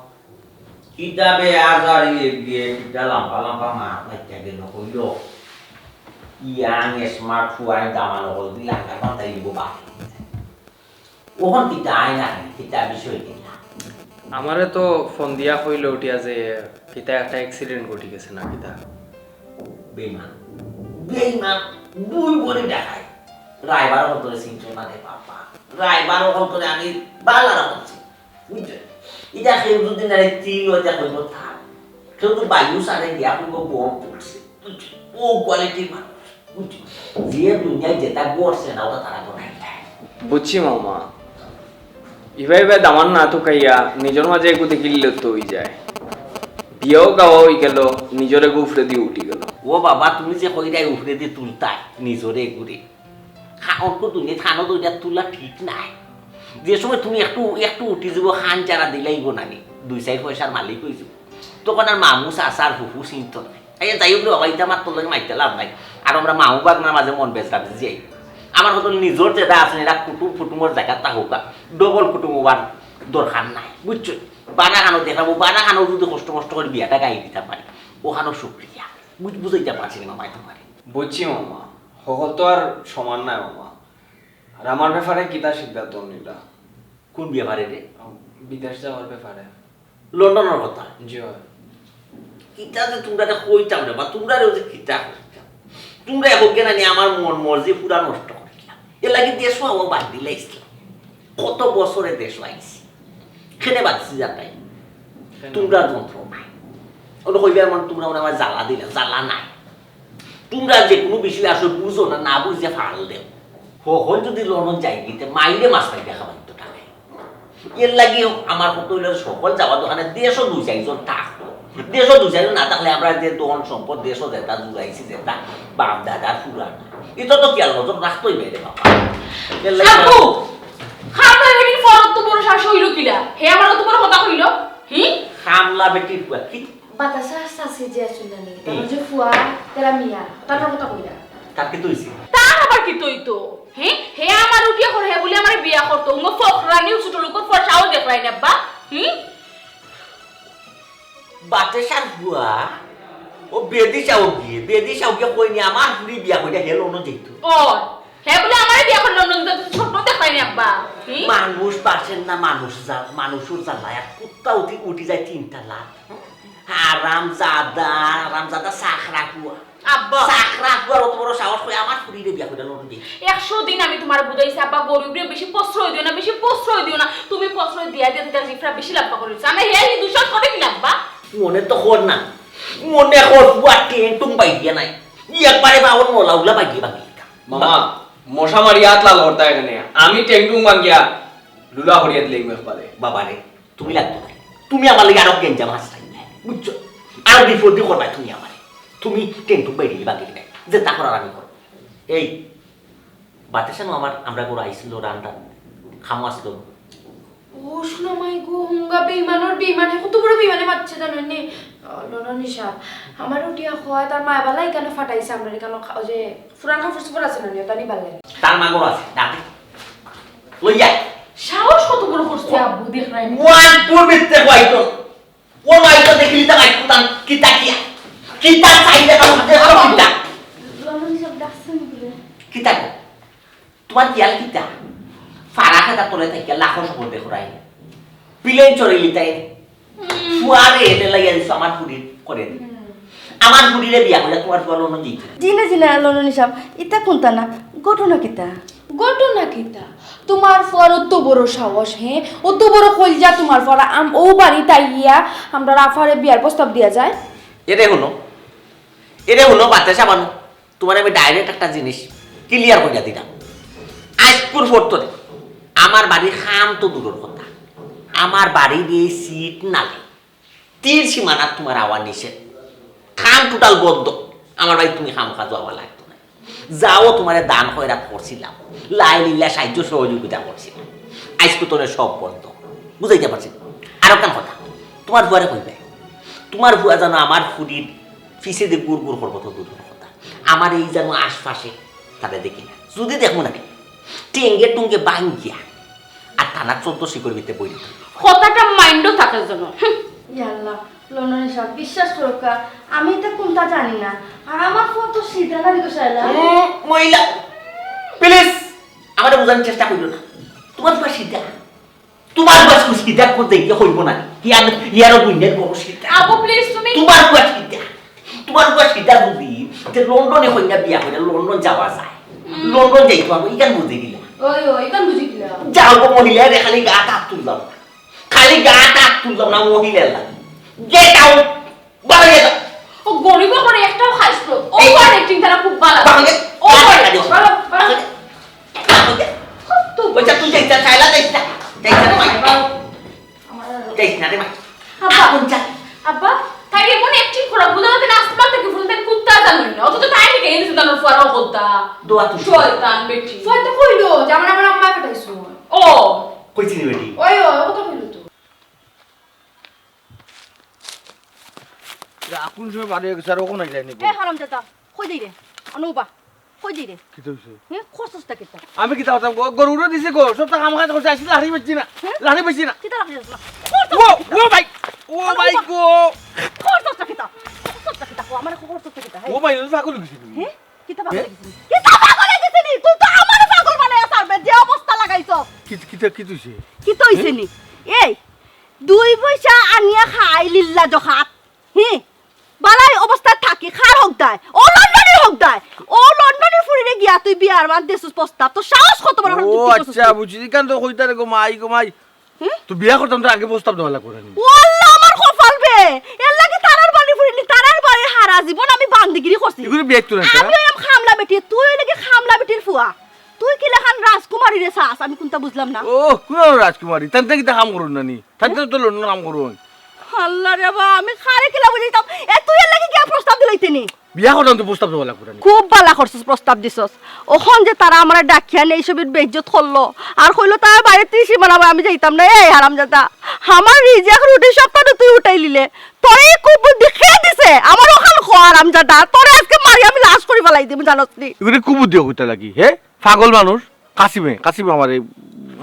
কিতাবে আজারি গিয়ে কিতা লাম্বা লাম্বা মাত মাতিয়া গেল কইল, ইয়াং স্মার্ট ফুয়াইন দামান অকল দি লাঙ্গা পান্তা ইব বাকি। ওখান কিতা আয় না, কিতা বিষয় কিতা? আমারে তো ফোন দিয়া কইল উঠিয়া যে কিতা একটা accident ঘটি গেছে না কিতা। বেইমান, বেইমান, দুই বড়ি দেখায়। রায়বার অকল তোরে চিনতো না রে বাবা। রায়বার অকল তোরে আমি বালা রাখছি। বুঝছো? ইটা কেউ যদি নারে তিন ওইটা কইব থাক। কেউ তো বায়ু সারে গিয়া কইব বম পড়ছে। বুঝছো? ও কোয়ালিটির মানুষ। বুঝছো? যে দুনিয়ায় যেটা গড়ছে না, ওটা তারা বানাই দেয়। বুঝছি মামা। ইবা ইবা দামান না তো খাইয়া, নিজর মাঝে একটু দেখিলে তো অই যায়। বিয়াও গাওয়া অই গেল, নিজর এগু উপরে দি উঠি গেল। ও বাবা, তুমি যে কইরায় উপরে দি তুলতায়, নিজরে এগুরে। খা-, অত দুনিয়াত খানো তো ইটা তুলা ঠিক নাই। যে সময় তুমি একটু, একটু উঠি যাব, খান চারা দিলাইব নানি, দুই চাইর পয়সার মালিক অই যাব। তখন আর মামু, চাচা আর ফুফু চিন্ত নাই। এই যাই হোক রে বাবা, ইটা মাত্র লগে মাইতে লাভ নাই। আর আমরা মামু বাগনার মাঝে মন বেজরা বেজি যাই। আমার হয়তো নিজর যেটা আছে, এরা কুটুম ফুটুমর জায়গাটা হোক, ডবল কুটুম হওয়ার দরকার নাই, বুঝছো? বানা খানো দেখাবো, বানা খানো যদি কষ্ট মষ্ট করে বিয়াটা গাই দিতে পারি, ওখানেও শুক্রিয়া। বুঝ-, বুঝাইতে পারছি না মামাই তোমারে। বুঝছি মামা, হকল তো আর সমান নাই মামা। আর আমার ব্যাপারে কিতা সিদ্ধান্ত নিলা? কোন ব্যাপারে রে? বিদেশ যাওয়ার ব্যাপারে। লন্ডনর কথা? জি অয়। কিতা যে তোমরারে কইতাম রে বা, তোমরারে যে কিতা কইতাম। তোমরা এখন কেন নি আমার মন মর্জি পুরা নষ্ট করিলাম। এর লাগি দেশও আমার বাদ দিলে ইসলাম। কত বছরে দেশও আইছি। খেলে বাঁচছি যাতাই। কেন? তোমরা যন্ত্রণায়। ওটা কইবে এমন তোমরা মনে আমার জ্বালা দিলে, জ্বালা নাই। তোমরা যে কোনো বিষয় আসলে বুঝো না, না বুঝে ফাল দেও। হকল যদি লন্ডন যাই গিতে মাইরে মাছ পাই দেখা পাইতো টাকায়। এর লাগি আমার কত হইলো সকল যাওয়া দোকানে দেশও দুই চারজন থাকতো। দেশও দুই চারজন না থাকলে আমরা যে ধন সম্পদ দেশও যেটা জুড়াইছি যেটা বাপ দাদার পুরানা। এটা তো কি আর নজর রাখতোই বাইরে বাবা। এর লাগি আব্বু, খামলা বেটির ফরত তো বড় শ্বাস হইল কিলা? হে আমার তো বড় কথা কইল। হি? খামলা বেটির পুয়া কি বাতাসা চাচি যে আছইন না নি, তান যে ফুয়া, তারা মিয়া, তার কথা কইরা। তার কিতা অইছে? তার আবার কিতা অইতো? হে, হে আমারে উঠিয়া কর, হে বুলে আমারে বিয়া করতো। উঙ্গো ফকরানি, ছোট লোকর ফুয়া, সাহস দেখরায় নি আব্বা। হুম? বাতাসার ফুয়া, ও বেদিশাও গিয়া, বেদিশাও গিয়া কইনি আমার ফুরি বিয়া কইরা হে লন্ডন যাইতো। ও, হে বুলে আমারে বিয়া করি লন্ডন যাইতো, স্বপ্ন দেখরায় নি আব্বা। হুম? মানুষ বাঁচের না, মানুষ যা-, মানুষর জ্বালায়। আর কুত্তা উঠি, উঠি যায় তিনটা লাখ। হারামজাদা, হারামজাদা চাকরা ফুয়া। আব্বা। চাকরা ফুয়ার অত বড় সাহস, কই আমার ফুরিরে বিয়া কইরা লন্ডন যাইতো। একশো দিন আমি তুমারে বুঝাইছি আব্বা, গরিবরে বেশি প্রশ্রয় দিও না, বেশি প্রশ্রয় দিও না। তুমি প্রশ্রয় দিয়া দিয়া তার জিফরা বেশি লাম্বা করি দিছো। আমি হে দুঃসাহস করে কিলা আব্বা? মনে তো কর না, মনে কর ফুয়া টেন টুম বাইদিয়া নাই, একবারে বাবন মলা উলা বাইদিয়া ভাঙি দিতাম। মামা, মশা মারি আত লাল করতা এখানে, আমি টেংটুং ভাঙ্গিয়া লুলা হরিয়া দিলে একবারে। বাবা রে, তুমি লাগতো না, তুমি আমার লাগি আরো গেঞ্জাম হাসরাই, বুঝছো? আরো বিপদ দি করবায় তুমি আমারে। তুমি টেংটুং বাইরে বাকি দিবায়, যেতা করার আমি করমু। এই বাতাসা নু আমার, আমরা করে আইছিল রান্না, খামো আসলো। ও, শোনা মাই গো, হুঙ্গা বেইমানর বেইমান, হে কত বড় বেইমানে মাতছে জানো নি? ও, লন্ডনি সাব, আমারে উঠিয়া কয়, তার মায় বালা ইখানো ফাটাইছে, আমরারে ইখানো খা-, ওই যে পুরান কাপড় চোপড় আছে না নি, ওটা নিবার লাগি। তার মা গো আছে, ডাকে। লইয়া। সাহস কত বড় করছে আব্বু, দেখরায় নি? ওয়ান টুর ভিতরে কয়তো। ও মাই তো দেখিলি তো মাই কুতান, কিতা কিয়া? কিতা চাইলে তো মাঝে আরো কিতা? লন্ডনি সাব ডাকছেন বলে। কিতা গো? তুমার খিয়াল কিতা? ফারা খেতা তলে থাকিয়া লাখো স্বপ্ন দেখরায়। প্লেন চড়িলি তাই। ফুয়ারে এনে লাইয়া দিছো আমার ফুরির করে দি। আমার ফুরিরে বিয়া কইরা তুমার ফুয়া লন্ডন যাইতো। জি না, জি না, লন্ডনি সাব, ইতা কুন্তা না। ঘটনা কিতা? ঘটনা কিতা? তুমার ফুয়ার অত বড় সাহস, হে? অত বড় কইলজা তুমার ফুয়ার, আম-, ও বাড়িত আইয়া আমরার আফারে বিয়ার প্রস্তাব দিয়া যায়। এরে হুনো, এরে হুনো, বাতাসা বানু। তুমারে আমি direct একটা জিনিস clear কইরা দিরাম। আইজকুর পর তনে আমার বাড়ির কাম তো দূরর কথা, আমার বাড়ির এই সিট নালে তীর সীমানাত তুমার আওয়া নিষেধ। কাম total বন্ধ। আমার বাড়িত তুমি কাম কাজো আওয়া লাগতো না। যাও তুমারে দান খয়রাত করছিলাম, লাই লীলা সাহায্য সহযোগিতা করছিলাম, আইজকু তনে সব বন্ধ। বুঝাইতে পারছি? আর একখান কথা, তুমার ফুয়ারে কইবায়, তুমার ফুয়া যেন আমার ফুরির পিছেদি গুড় গুড় করবো তো দূরর কথা, আমার এই যেন আশপাশে তারে দেখি না। যদি দেখমু না নি, টেঙ্গে টুঙ্গে ভাঙ্গিয়া আর থানার চোদ্দ শিকড় ভিতরে বই দিতে। কথাটা মাইন্ডো থাকে যেন। হুম। ইয়া আল্লাহ, লন্ডনি সাব, বিশ্বাস করউক্কা, আমি তো কুন্তা জানি না। আর আমার ফুয়া তো সিধা নারী গোসাইলা। হুম, মহিলা, please, আমারে বুঝানির চেষ্টা করিও না। তুমার ফুয়া সিধা। তুমার ফুয়া সিধা করতে গিয়া কইবো না। ইয়ার, ইয়ারও দুনিয়ার বড় সিধা। আব্বু, please, তুমি তুমার ফুয়া সিধা। তুমার ফুয়া সিধা বুঝি যে লন্ডনে কইনা বিয়া কইরা লন্ডন যাওয়া যায়। হুম। লন্ডন যাইতো আমি, ইখান বুঝি দিলা। ওই, ওই, ইখান বুঝি দিলা। যাও গো মহিলা রে, খালি গাত আত তুললাম না। খালি গাত আত তুললাম না মহিলা। Get out। বাবা, get out। ও গরিব করে একটাও খাইছ না। এই over acting তারা খুব ভালা। বাবা, get out। Over acting। বাবা, বাবা। বাবা, get out। তো বলছে, তুই যাইতে চাইলা, যাইতে, যাইতে না, ভাই। বাবা। যাইস না রে মা। আব্বা। এখন যা। আব্বা, তাই এমন acting করা, বুঝা যাতে না আসতে পারতে কি, ফুলতেন কুত্তা জানোই না। অথচ তাই নাকি এই জানোর ফুয়ারও কুত্তা। দোয়া তুই। শয়তান বেটি। ফুয়া তো কইলো যে আমার, আমার আম্মা পাঠাইছো। ও। কইছি রে বেটি। ওই, ওই, ও তো কইলো তো। কোন সময় বাড়ি গেছে আর ওখানে যায়নি? এ হারামজাদা, কই যাই রে? অনুবা। কই যাই রে? কিতা অইছে? হে, খরচটা কিতা? আমি কিতা করতাম গো? গরুরে দিছি গো, সব তো কাম কাজ করছে, আসলে লাড়ি বেচছি না। হে? লাড়ি বেচছি না। কিতা লাড়ি বেচছি না? ও, ও ভাই, ও ভাই গো। খরচটা কিতা? খরচটা কিতা? ও, আমার খরচটা কিতা? হে? ও ভাই, ও পাগল অই গেছে তুমি। হে? কিতা পাগল অই গেছে? কিতা পাগল অই গেছে নি? তুই তো আমারে পাগল বানাইয়া ছাড়বে, যে অবস্থা লাগাইছস। কি, কিতা, কিতা অইছে? কিতা অইছে নি? এই, দুই পয়সা আনিয়া খাই লিল্লা জখাত। হি, বালাই অবস্থাত থাকি, কার হকদায়? ও লন্ডনির হকদায়। ও লন্ডনির ফুরিরে গিয়া তুই বিয়ার মাত দেছস প্রস্তাব। তোর সাহস কত বড়, ও তুই কি করছস আচ্ছা, তুই? বুঝছি। ইখান তো কইতারে গো মাই, গো মাই। হুম? তো বিয়া করতাম তো আগে প্রস্তাব দেওয়া লাগবো না নি? ও আল্লাহ, আমার কপাল বে। এর লাগি তারার বাড়ি ফুরিনি, তারার বাড়ি হারা জীবন আমি বান্দিগিরি করছি। এগুলো বিয়ে তো না, আমি হইলাম খামলা বেটি, তুই হইলে কি খামলা বেটির ফুয়া? তুই কিলাখান রাজকুমারীরে চাস, আমি কুনটা বুঝলাম না। ও, কোন রাজকুমারী? তানতে কিতা কাম করুন না নি? তানতে তো লন্ডন কাম করুন। আল্লাহ রে বা, আমি কারে কিলা বুঝাইতাম? এ, তুই এর লাগি গিয়া প্রস্তাব দিলাইতে নি? বিয়া করতাম তো প্রস্তাব দেওয়া লাগবো না নি? খুব বালা করছস, প্রস্তাব দিছস। অখন যে তারা আমারে ডাকিয়া নেই সবির বেইজ্জত করলো, আর কইলো তার বাড়িত ত্রিসীমানা বায় আমি যাইতাম না। এই হারামজাদা, আমার রিজিক রুটি সবটা তো তুই উঠাই লিলে। তোরে এই কুবুদ্ধি কে দিছে? আমার অখান ক হারামজাদা, তোরে আজকে মারি আমি লাশ করি ফালাই দিমু, জানোস নি? এগুলি কুবুদ্ধি কইতা লাগি, হে? পাগল মানুষ। কাসিমে, কাসিমে আমারে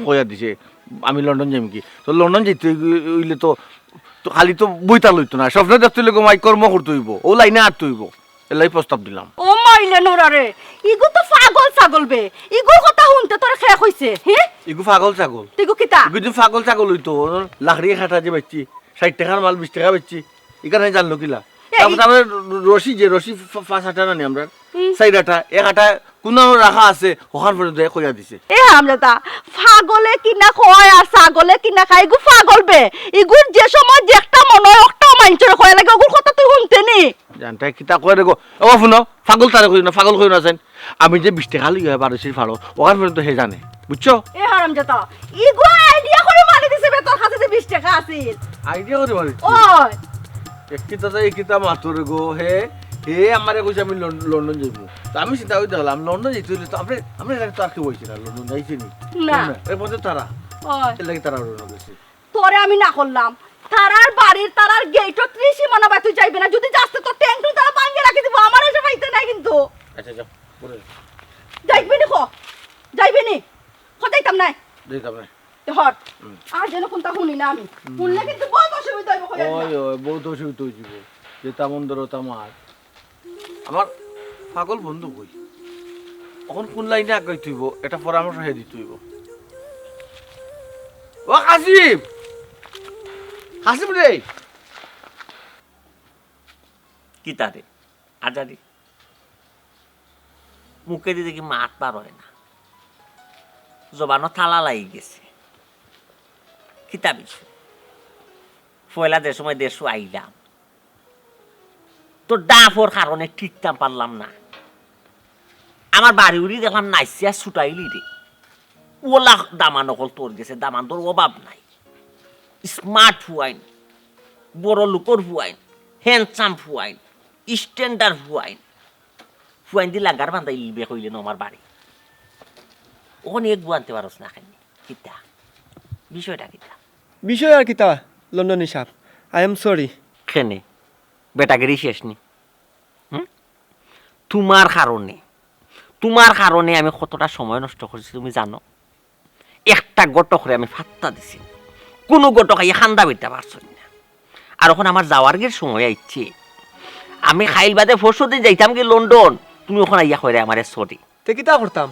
কইয়া দিছে, আমি লন্ডন যাইমু কি। তো লন্ডন যাইতে অইলে তো, তো খালি তো বইতা লইতো না, স্বপ্ন দেখতে অইলে গো মাই কর্ম করতে অইবো, অউ লাইনে আটতে অইবো। এর লাগি প্রস্তাব দিলাম। ও মাইলে নোরা রে, ইগু তো পাগল ছাগল বে। ইগুর কথা হুনতে তোরে কে কইছে, হে? ইগু পাগল ছাগল। তুই ইগু কিতা? ইগু যদি পাগল ছাগল অইতো, লাকড়ি এক আটা যে বেচছি, ষাইট টেকার মাল বিশ টেকা বেচছি, ইখান জানলো কিলা? এ, তারপর ই- তারপরে রশি যে রশি ফা-, ফা-, পাঁচ আটা না নি আমরার, হুম। চাইর আটা, এক আটা কুনানো রাখা আছে, অখান পর্যন্ত কইয়া দিছে। এ হারামজাদা, পাগলে কিনা কয় আর ছাগলে কিনা খায়, ইগু পাগল বে। ইগুর যে সময় যে একটা মনে অয়, অকটাউ মাইনষরে কয় লাগে, অগুর কথা তুই হুনতে নি? জানটায় কিতা কয় রে গো? ও হুনো, পাগল তারে কইও না, পাগল কইও না যেন। আমি যে বিশ টেকা লইয়া বারোশির ফাড়ো, অখান পর্যন্ত হে জানে, বুঝছো? এ হারামজাদা, ইগু আইডিয়া করি মারি দিছে বে তোর কাছে যে বিশ টেকা আছিল। আইডিয়া করি মারি। ওই, একটি দাদা, একটি তা মাতুর গো, হে, হে আমারে কইছে আমি লন-, লন্ডন যাইমু। তো আমি চিন্তা করি দেখলাম, লন্ডন যাইতে অইলে তো আমরা, আমরা এলাকা তো আর কেউ অইছে না, লন্ডন যাইছে নি? না। না, এর মধ্যে তারা, ওই। এর লাগি তারা লন্ডন গেছে। তোরে আমি না করলাম। তারার বাড়ির, তারার গেইটর ত্রিসীমানা বায় তুই যাইবে না। যদি যাস তো তোর ট্যাং টুং তারা ভাঙ্গি রাখি দিব। আমার এসে পাইতে নাই কিন্তু। আচ্ছা, যাও, পরে যাও। যাইবে নি ক? যাইবে নি? ক যাইতাম নাই। যাইতাম না। এ হট। আর যেন কোনটা হুনি না আমি। হুনলে কিন্তু বহুত অসুবিধা অইব, কইয়া দিলাম। ওই, ওই, বহুত অসুবিধা অইযিব। যেতা মন ধরো তা মার। আমার পাগল বন্ধু কই? অখন কোন লাইনে আগাইতে অইব, এটা পরামর্শ হে দিতে অইব। ও কাসিম! কাসিম রে! কিতা রে? আজাদি। মুখেদি দেখি মাত বার অয় না। জবানো তালা লাগি গেছে। কিতা বিষয়? পয়লা যে সময় দেশো আইলাম, তোর ডাফর কারণে টিকতাম পারলাম না। আমার বাড়ি উড়ি দেখলাম নাইছিয়া ছুটাইলি রে। অলা দামান অকল তোর গেছে, দামানদর অভাব নাই। স্মার্ট ফুয়াইন, বড় লোকর ফুয়াইন, হ্যান্ডসাম ফুয়াইন, স্ট্যান্ডার্ড ফুয়াইন। ফুয়াইনদি লাঙ্গার বান্দা ইলবে কইলে ন আমার বাড়ি। অখন এক গু আনতে পারস না কেনে? কিতা? বিষয়টা কিতা? বিষয় আর কিতা, লন্ডনী সাব, I am sorry। কেনে? বেটাগিরি শেষ নি? হুম? তুমার কারণে, তুমার কারণে আমি কতটা সময় নষ্ট করছি তুমি জানো? একটা ঘটকরে আমি ফাত্তা দিছি, কুনু ঘটক আইয়া কান্দা বেটা পারছইন না। আর অখন আমার যাওয়ারগির সময় আইছে, আমি কাইল বাদে পরশু দিন যাইতাম কি লন্ডন, তুমি অখন আইয়া কইরায় আমারে sorry। তে কিতা করতাম?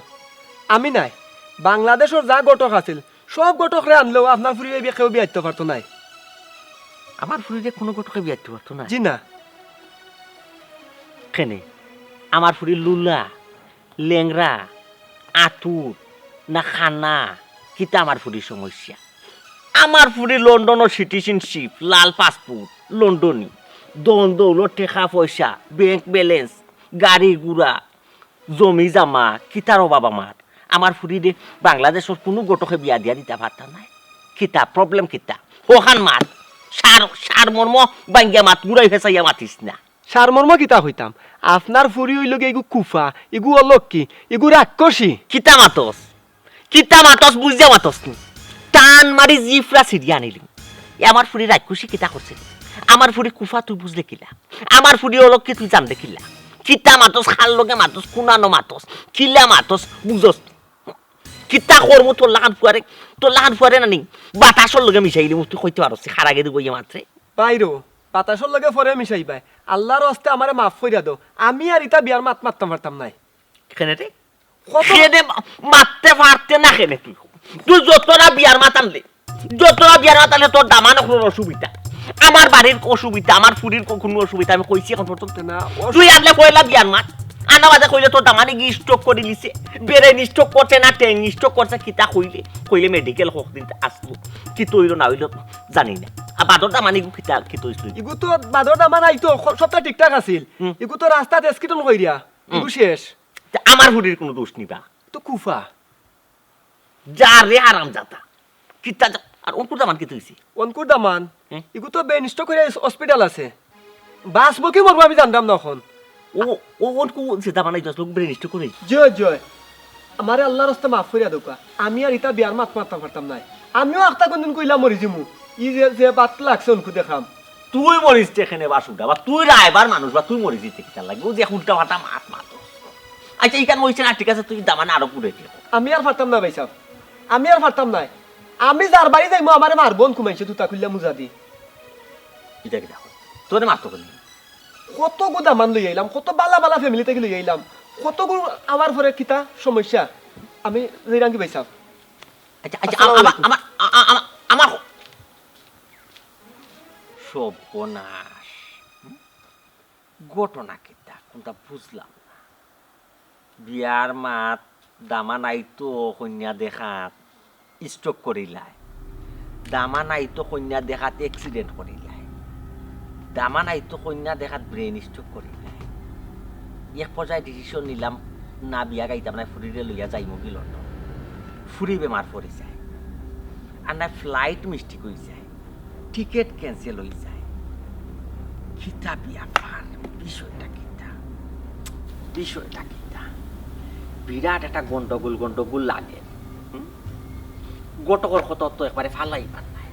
আমি নায়, বাংলাদেশর যা ঘটক আছিল, সব ঘটকরে আনলেও আপনার ফুরিরে কেউ বিয়া দিতো পারতো নায়। আমার ফুরিরে কুনু ঘটকে বিয়া দিতো পারতো নায়? জি না। কেনে? আমার ফুরি লুলা, লেংড়া, আতুর, না কানা, কিতা আমার ফুরির সমস্যা? আমার ফুরি লন্ডনর সিটিজেনশিপ, লাল পাসপোর্ট, লন্ডনী, ধন দৌলত, টেকা পয়সা, ব্যাংক ব্যালেন্স, গাড়ি ঘুড়া, জমি জামা, কিতার অভাব আমার? আমার ফুরিরে বাংলাদেশর কুনু ঘটকে বিয়া দিয়া দিতা পারতা নায়। কিতা, প্রবলেম কিতা? অখান মাত, সার, সারমর্ম ভাঙ্গিয়া মাত, ঘুরাই ফেসাইয়া মাতিস না। সারমর্ম কিতা কইতাম? আপনার ফুরি অইলো গিয়া ইগু কুফা, ইগু অলক্ষী, ইগু রাক্ষসী। কিতা মাতস? কিতা মাতস? বুঝিয়া মাতস নি? টান মারি জিফরা ছিড়িয়া আনিলিমু। এ আমার ফুরি রাক্ষসী কিতা করছে? আমার ফুরি কুফা তুই বুঝলে কিলা? আমার ফুরি অলক্ষী তুই জানলে কিলা? কিতা মাতস? কার লগে মাতস? কুনানো মাতস? কিলা মাতস? বুঝস নি? কিতা করমু তোর লাখান ফুয়ারে? তোর লাখান ফুয়ারে না নি? বাতাসর লগে মিশাইলিমু, তুই কইতে পারস নি? খারা গেদি গইয়া মাতরে। বাইরো, বাতাসর লগে পরে মিশাইবায়। আল্লার ওয়াস্তে আমারে মাফ কইরা দেও। আমি আর ইতা বিয়ার মাত মাততাম পারতাম নায়। কেনে রে? কত কেনে মা-, মাততে পারতে না কেনে তুই? তুই যতটা বিয়ার মাত আনলে, যতটা বিয়ার মাত আনলে তোর দামান অকলর অসুবিধা, আমার বাড়ির অসুবিধা, আমার ফুরির কো-, কুনু অসুবিধা, আমি কইছি অখন পর্যন্ত। না, অসু- তুই আনলে পয়লা বিয়ার মাত, আনা বাদে কইলে তোর দামানে কি স্ট্রোক করিলিছে, ব্রেন স্ট্রোক করছে না ট্যাং স্ট্রোক করছে, কিতা কইলে, কইলে মেডিকেল হক দিন আসলো, কিতা অইলো না অইলো জানি না। আর বাদর দামানে কিতা, কিতা অইছিল? ইগু তো বাদর দামান আইতো, খ-, সবটা ঠিকঠাক আছিল। হুম। ইগু তো রাস্তাত অ্যাক্সিডেন্ট কইরা, ইগু শেষ। তে আমার ফুরির কুনু দোষ নি বা? তো কুফা। যা রে হারামজাদা। কিতা যা-, আর অঙ্কুর দামান কিতা অইছে? অঙ্কুর দামান, হুম। ইগু তো ব্রেন স্ট্রোক কইরা হস-, হসপিটাল আছে। বাঁচবো কি মরবো আমি জানতাম না অখন। ও, ও, ওর কো-, যে দামান আইতো আসলে, ব্রেন স্ট্রোক করে। জয়, জয়। আমারে আল্লার রাস্তা মাফ করিয়া দেউক্কা। আমি আর ইতা বিয়ার মাত মাততাম পারতাম নায়। আমিও আখতা কুনদিন কইলা মরি যিমু। ই যে, যে বাত লাগছে অনকু দেখরাম। তুই মরিস যেখানে বা সুডা, বা তুই রায়বার মানুষ, বা তুই মরিস ইতে কিতার লাগি? ও যে উল্টা পাল্টা মাত মাতো। আচ্ছা, ইখান অইছে না, ঠিক আছে, তুই দামান আরো পুরে দিও। আমি আর পারতাম না ভাইসাব। আমি আর পারতাম নায়। আমি যার বাড়ি যাইমু, আমারে মারবো অনকু মাইনষে জুতা খুলিয়া মুজা দি। ইটা কিতা কর? তোরে মারতো কেনে? কতগু দামান লই আইলাম, কত বালা বালা ফ্যামিলি থাকি লই আইলাম, কতগু আওয়ার পরে কিতা সমস্যা? আমি যাইরামগি ভাইসাব। আচ্ছা, আচ্ছা, আসসালামু আমার, আলাইকুম। আমার, আ-, আ-, আমার, আমার সর্বনাশ। হুম? ঘটনা কিতা? কুনতা বুঝলাম না। বিয়ার মাত দামান আইতো কইন্যা দেখাত স্ট্রোক করিলায়, দামান আইতো কইন্যা দেখাত অ্যাক্সিডেন্ট করিলায়, দামান আইতো কইন্যা দেখাত ব্রেন স্ট্রোক করিলায়। এক পর্যায়ে ডিসিশন নিলাম, না বিয়া গাইতাম না, ফুরিরে লইয়া যাইমুগি লন্ডন। ফুরি বেমার পড়ি যায়, আর না ফ্লাইট মিস্টেক অই যায়, টিকিট ক্যান্সেল অই যায়। কিতা বিয়াপার? বিষয়টা কিতা? বিষয়টা কিতা? বিরাট একটা গন্ডগোল গন্ডগোল লাগে। হুম? ঘটকর কথা তো একবারে ফালাই পার নাই।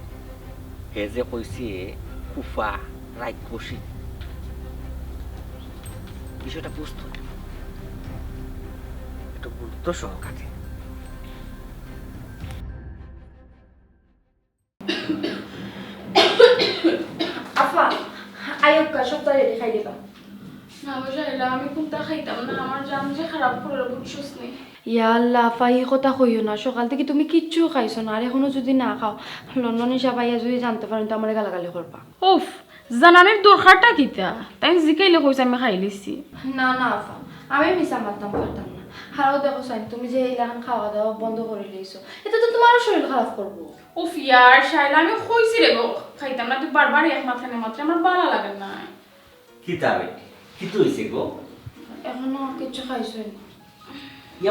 হে যে কইছে, "ফুফা, রাইত বসি।" বিষয়টা বুঝতো না। একটু গুরুত্ব সহকারে। আফা, আইউক্কা, সবতা রেডি, খাই দিবা। না গো শাইলা, আমি কুনতা খাইতাম না, আমার জান যে খারাপ করে, বুঝছস নি? ইয়া আল্লাহ, আফা, ই কথা কইও না। সকাল থাকি তুমি কিচ্ছু খাইছো না, আর এখনো যুদি না খাও, লন্ডনী সাব আইয়া যুদি জানতে পারইন তো আমারে গালাগালি করবা। উফ, জানানির দরকারটা কিতা? তাইন জিকাইলে কইছে আমি খাইলিছি। না, না, আফা, আমি মিছা মাততাম পারতাম না। হারাও দেখো সাইন, তুমি যে ইলাখান খাওয়া দাওয়া বন্ধ করিলিছো, এতে তো তুমারও শরীর খারাপ করবো। উফ ইয়ার, শাইলা, আমি কইছি রে গো, খাইতাম না, তুই বারবার এক মাত খানে মাত্র আমার ভালা লাগে না। কিতা বেটি, কিতা অইছে গো? এখনো কিচ্ছু খাইছই না।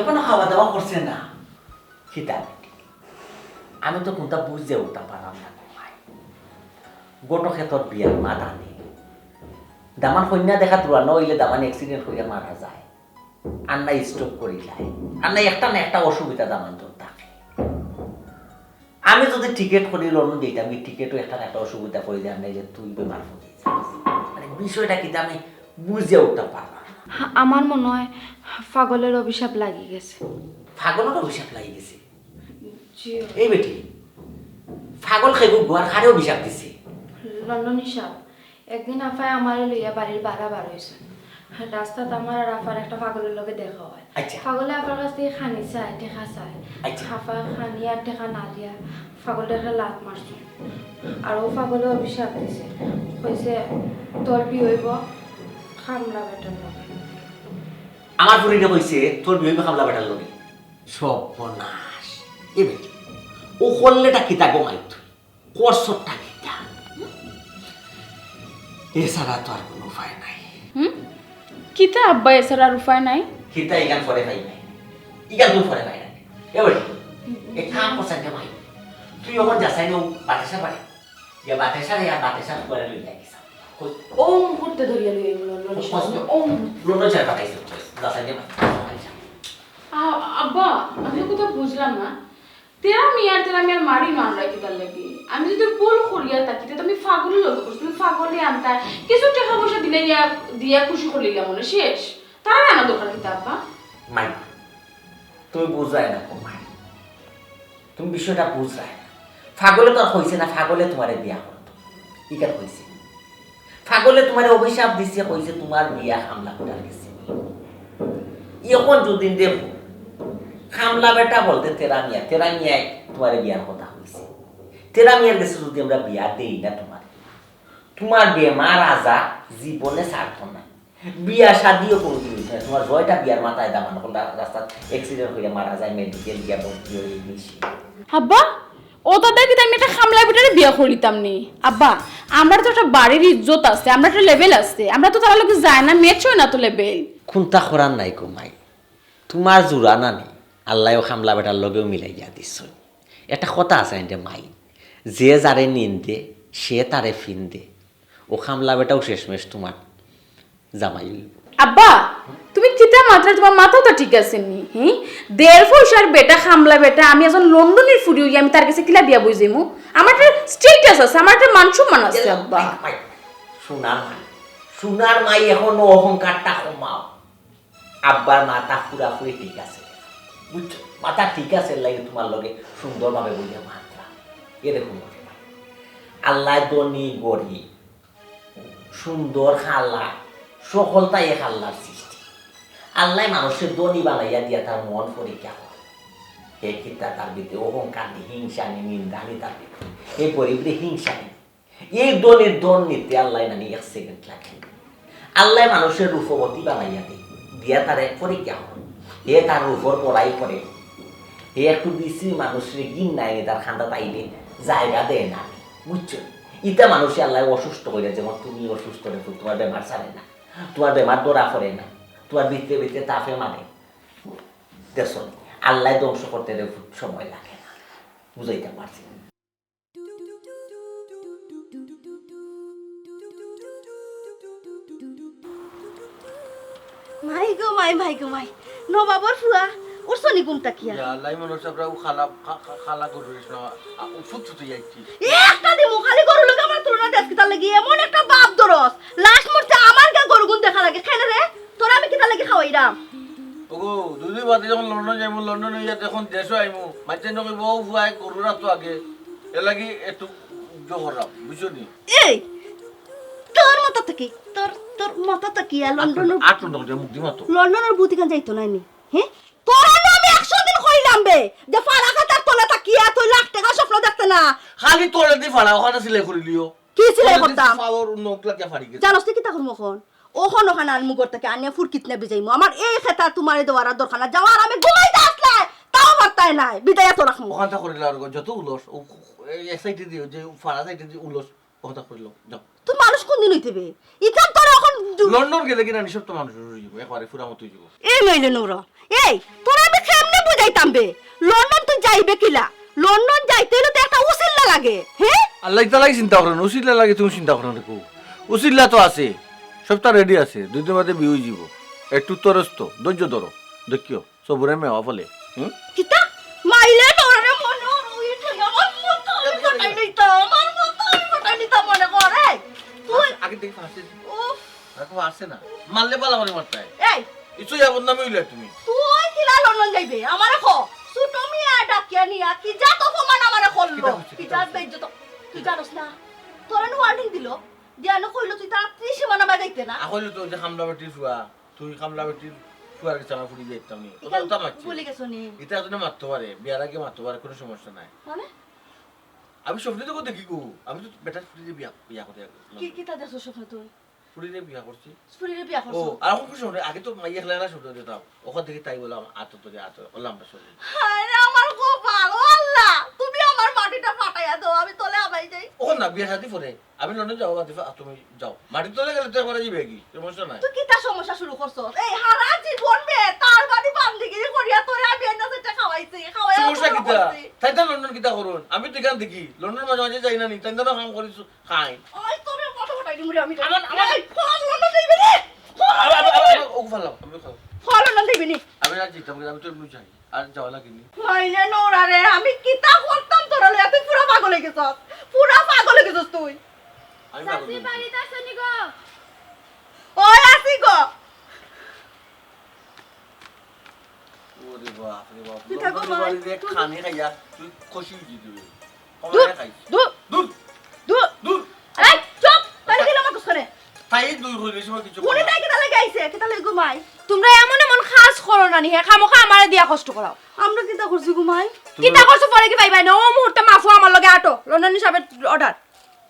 এখনো খাওয়া দাওয়া করছে না? কিতা বেটি, আমি তো কুনতা বুঝিয়া উঠতাম পারলাম না গো মাই। ঘটকে তোর বিয়ার মাত আনে, দামান কইন্যা দেখাত রওয়ানা অইলে দামান অ্যাক্সিডেন্ট করিয়া মারা যায়, আর না স্ট্রোক করিলায়, আর না একটা না একটা অসুবিধা দামানর থাকে। আমি যুদি টিকিট করি লন্ডন যাইতাম, ই টিকিটও একটা না একটা অসুবিধা পড়ি যায়, নাইলে তুই বেমার পড়ি যাস। মানে, বিষয়টা কিতা আমি বুঝিয়া উঠতাম পারলাম না। আমার মনে হয় পাগলের অভিশাপ লাগি গেছে। পাগলের অভিশাপ লাগি গেছে? জি। এই বেটি, পাগল খেগু গুয়ার কারে অভিশাপ দিছে? লন্ডনী সাব। একদিন আফায় আমারে লইয়া বাড়ির বারা বার অইছইন। রাস্তাত আমার আর আফার একটা পাগলর লগে দেখা অয়। আচ্ছা। পাগলে আফার কাছ থাকি খানি চায়, টেকা চায়। আচ্ছা। আফা খানি আর টেকা না দিয়া পাগলরে একটা লাত মারছইন। আর অউ পাগলে অভিশাপ দিছে, কইছে, "তোর বিয়া অইবো কামলা বেটার লগে।" আমার ফুরিয়ে কইছে, "তোর বিয়া অইবো কামলা বেটার লগে।" সর্বনাশ। এ বেটি, অউ করলেটা কিতা গো মাই তুই? করছটা কিতা? এছাড়া তো আর কুনু উপায় নাই। হুম? কিতা আব্বা, এছাড়া আর উপায় নাই? কিতা ইখান পরে পাই নাই? ইখান তুই পরে পাই নাই। এ বেটি, এক কাম করছাইন রে ভাই। তুই অখন যাছাইন অউ বাতাসা বাড়ি। ইয়া বাতাসা রে, ইয়া বাতাসা পরে লই যাই কিসা। কই? অউ মুহূর্তে ধরিয়া লই আইবো, লন্ডন কই, কই? অউ মুহূর্তে। লন্ডন ছাড়া বাতাসা কই? যাছাইন রে ভাই। আ-, আব্বা, আমি কথা বুঝলাম না। তেরা মিয়ার, তেরা মিয়ার মারি মাররায় কিতার লাগি? আমি যুদি ভুল করিয়া থাকি, তে তো আমি পাগলর লগে করছি, তুমি পাগলে আনতায়। কিছু টেকা পয়সা দিলে ইয়া, দিয়া খুশি করিলাইলাম অনে, শেষ। তারারে আনা দরকার কিতা, আব্বা? মাই, তুমি বুঝরায় না গো মাই। তুমি বিষয়টা বুঝরায় না। পাগলে তো আর কইছে না, পাগলে তুমারে বিয়া করতো। ইখান কইছে। পাগলে তুমারে অভিশাপ দিছে, কইছে তুমার বিয়া কামলা বেটার গেছে। অখন যুদি দেখো, কামলা বেটা বলতে তেরা মিয়া, তেরা মিয়ায় তুমারে বিয়ার কথা কইছে। তেরা মিয়ার গেছে যুদি আমরা বিয়া দেই না তুমারে, তুমার বেমার আজা জীবনে ছাড়তো না। বিয়া শাদিও কুনুদিন অইতো না। তুমার জয়টা বিয়ার মাথায় দামান অকল রা-, রাস্তাত accident করিয়া মারা যায়, মেডিকেল গিয়া ভর্তি অই নিশি। আব্বা, অউ দাদা কিতা আমি একটা কামলা বেটারে বিয়া করিলিতাম নি? আব্বা, আমরার তো একটা বাড়ির ইজ্জত আছে, আমরার একটা level আছে, আমরা তো তারার লগে যায় না, match অয় না তো level। কুন্তা করার নাই গো মাই, তুমার জুড়া না নি, আল্লায়ও কামলা বেটার লগেও মিলাইয়া দিছইন। একটা কথা আছে না রে মাই, যে যারে নিন্দে, সে তারে ফিন্দে। অউ কামলা বেটাও শেষমেশ তুমার জামাই অইবো। আব্বা, তুমি কিতা মাতরায়? তুমার মাথাও তো ঠিক আছে নি, হি? দেড় পয়সার বেটা, কামলা বেটা, আমি একজন লন্ডনীর ফুড়ি অইয়া আমি তার গেছে কিলা বিয়া বই যাইমু? আমার একটা স্ট্যাটাস আছে, আমার একটা মান সম্মান আছে, আব্বা। ভাই, ভাই, সোনার মাই, সোনার মাই, এখনো অহংকারটা কমাও। আব্বার মাথা পুরাপুরি ঠিক আছে, বুঝছো? মাথা ঠিক আছে, এর লাগি তুমার লগে সুন্দরভাবে বইয়া মাতরা। এ দেখো, আল্লায় ধনী গরিব, সুন্দর কালা, সকলটাই এক আল্লার সৃষ্টি। আল্লায় মানুষরে ধনী বানাইয়া দিয়া তার মন পরীক্ষা করে। হে কিতা তার ভিতরে অহংকার নি, হিংসা নি, নিন্দা নি তার ভিতরে। হে গরিবরে হিংসা নি। এই ধনীর ধন নিতে আল্লায় নানি এক সেকেন্ড লাগে। আল্লায় মানুষরে রূপবতী বানাইয়া দেয়, দিয়া তারে পরীক্ষা করে। হে তার রূপর বড়াই করে। হে একটু বিশ্রী মানুষরে ঘিন্নায় নি, তার কান্দাত আইলে জাগা দেয় না, বুঝছো? ইতা মানুষরে আল্লায় অসুস্থ কইরা, যেমন তুমি অসুস্থ রে, তুমার বেমার ছাড়ে না, তুমার বেমার ধরা পড়ে না, তুমার ভিতরে ভিতরে তাপে মারে। দেখছো নি? আল্লায় ধ্বংস করতে রে সময় লাগে না, বুঝাইতাম পারছি না। মাই গো মাই, মাই গো মাই, নবাবর ফুয়া, উঠছো নি ঘুম থাকিয়া? ইয়া আল্লাহ, মনে হচ্ছে আমরা ও খালা, খা-, খা-, খালা গরু রেছ না, আ, ও ফুত ফুত হয়ে যাচ্ছি। এ একটা দিমু, খালি গরুর লগে আমার তুলনা দেশ কিতার লাগি? এমন একটা বাপ দরস, লাশ মরতে আমার গা গরুগুন দেখা লাগে। কেন রে? তোরা আমি কিতার লাগি খাওয়াইরাম? ওগো, দুই দিন বাদে যখন লন্ডন যাইমু, লন্ডন হইয়া যখন দেশও আইমু, মাঝে নকই বউ ফুয়া এক গরু রাখতো আগে, এর লাগি একটু উদ্যোগ করলাম, বুঝছো নি? এই, তোর মতো তো কি, তোর, তোর মতো তো কি, আর লন্ডনর আট লন্ডন করে মুখ দিমা তো। লন্ডনর বুতি কান যাইতো নাই নি, হ্যাঁ? তোরা না আমি একশো দিন কইলাম বে, যে ফাড়া খাতার তলে থাকিয়া তুই লাখ টাকা স্বপ্ন দেখতে না। খালি তোরে দি ফাড়া, ওখানে সিলাই করি লিও। কি সিলাই তোরে দি করতাম? পাওয়ার নখ লাগিয়া ফাড়ি গেছে। জানোস তুই কিতা করমু এখন? ওখান ওখান আনমু ঘর থেকে আনিয়া ফুরকিত না বিজাইমু। আমার এই খেতা তোমারে দেওয়ার আর দরকার না। যাওয়ার আমি ঘুমাইতে আসলাই, তাও পারতায় নাই। বিদায় তো রাখমু। ওখানটা করিলে আর যত উলস, ও, ও, এই এক সাইডে দিয়ে, যে ফাড়া সাইডে দিয়ে উলস, ওখানটা করিল, যাও। তুই মানুষ কোন দিন হইতে বে? ইতার তোর এখন দু- লন্ডন গেলে কিনা নিঃশব্দ মানুষ হয়ে যাবো, একবারে ফুরা মতো হয়ে যাবো। এই নইলে নৌরা, এই, তোরা আমি কেমনে বুঝাইতাম বে? লন্ডন তুই যাইবে কিলা? লন্ডন যাইতে হইলে তো একটা উসিল্লা লাগে, হ্যাঁ? আল্লাহ তালাই চিন্তা করেন, উসিল্লা লাগে তুমি চিন্তা করেন রে কো। উসিল্লা তো আছে, সবটা রেডি আছে, দুই দিন বাদে বিয়ে হয়ে যাব। একটু তরস তো, ধৈর্য ধরো, দেখিও, সবুরে মেওয়া ফলে। হুম? কিতা? মাইলে তোরে মনে হয় ওই ঠেলা আমার মতো আমি ফাটাই নিতাম, আমার মতো আমি ফাটাই নিতাম মনে করে। তুই আগে দেখি ফাঁসে উফ। দেখো, আছে না। মারলে বালা করে মারতে হয়। এই। ইচ্ছু যাবো না, আমি উইলে তুমি। তুই কিলা লন্ডন যাইবে? আমারে ক। ছোট মিয়া ডাকিয়া নিয়া কি যা তো অপমান আমারে করলো। কিতা হইছে, কি কিতা যা হইছে? বেইজ্জত। তুই জানোস না? তোরে নু ওয়ার্নিং দিল। দিয়া নু কইলো তুই তার ত্রিশ সীমানা বাজাইতে না। আ, কইলো তো যে হামলা বেটির ফুয়া। তুই হামলা বেটির ফুয়ার গেছে আমার ফুড়ি যাইতাম নি। ইটা ওটা মারছি। ভুলে গেছো নি? ইটা আসলে মারতে পারে। বিয়ার আগে মারতে পারে, কোনো সমস্যা নাই। মানে? আমি স্বপ্নে তো দেখি গো। আমি তো বেটার ফুড়িরে বিয়া, বিয়া করে কি, কিতা দেখছো স্বপ্নে তুই? ফুড়িরে বিয়া করছি। ফুড়িরে বিয়া ও, করছো? আর এখন খুশি হলে আগে তো মাইয়া খেলা না শুরু দিতাম। ওখান থেকে তাই বললাম, আত ধরে আত, ও লম্বা শুরু। হায় রে আমার কপাল, ও আল্লাহ, তুমি আমার মাটিটা ফাটাইয়া দাও, আমি তলে আবাই যাই। ওখান না, বিয়া শাদি পরে। আমি লন্ডন যাও, বাদ দিবা, তুমি যাও। মাটির তলে গেলে তো একবারে যাবে কি? সমস্যা নাই। তুই কিতা সমস্যা শুরু করছস? এই হারা জীবন বে, তার বাড়ি বান্দিগিরি করিয়া তোরে আমি এনে যেটা খাওয়াইছি, খাওয়াইয়া সমস্যা বড় কিতা? করছি। তাই তো লন্ডন কিতা করুন? আমি তো এখান দেখি। লন্ডন মাঝে মাঝে যাই না নি, তাই তো কাম করি খাই। ওই তোরে কত কটাই দিমু রে আমি। আমার, আমার এই ফল লন্ডন দিবি রে। ফল আবার, আবার, আবার, ও ফালাও, আমি খাও। ফল লন্ডন দিবি নি। আমি আর যেতাম না, আমি তো এমনি যাই। আর যাওয়া লাগেনি। মাইলে নোরা রে, আমি কিতা করতাম তোরা লইয়া? তুই পুরা পাগল হয়ে গেছস। পুরা পাগল হয়ে গেছস তুই। আমি পাগল চাচি হয়ে গেছি। বাড়িত আছো নি গো? ওই আছি গো। ওরে বাপ রে বাপ। কিতা গো লন্ডনের মা? বাড়িতে এক খানি খাইয়া তুই খুশি হয়ে যাবি। দূর, খাইস। দূর। দূর। দূর। দূর। এই, চুপ! তাইলে দিলাম তো শুনে। তাই দুই হইলে সময় কিছু কোনে বলে। তাই কিতা লাগি আইছে? কিতা লাগি ঘুমাই? তোমরা এমন এমন কাজ করো না নি, হে খামোখা আমারে দিয়া কষ্ট করাও। আমরা কিতা করছি ঘুমাই? কিতা করছো পরে কি পাইবায় না? ও মুহূর্তে মাফু আমার লগে আটো। লন্ডনী সাহেবের অর্ডার।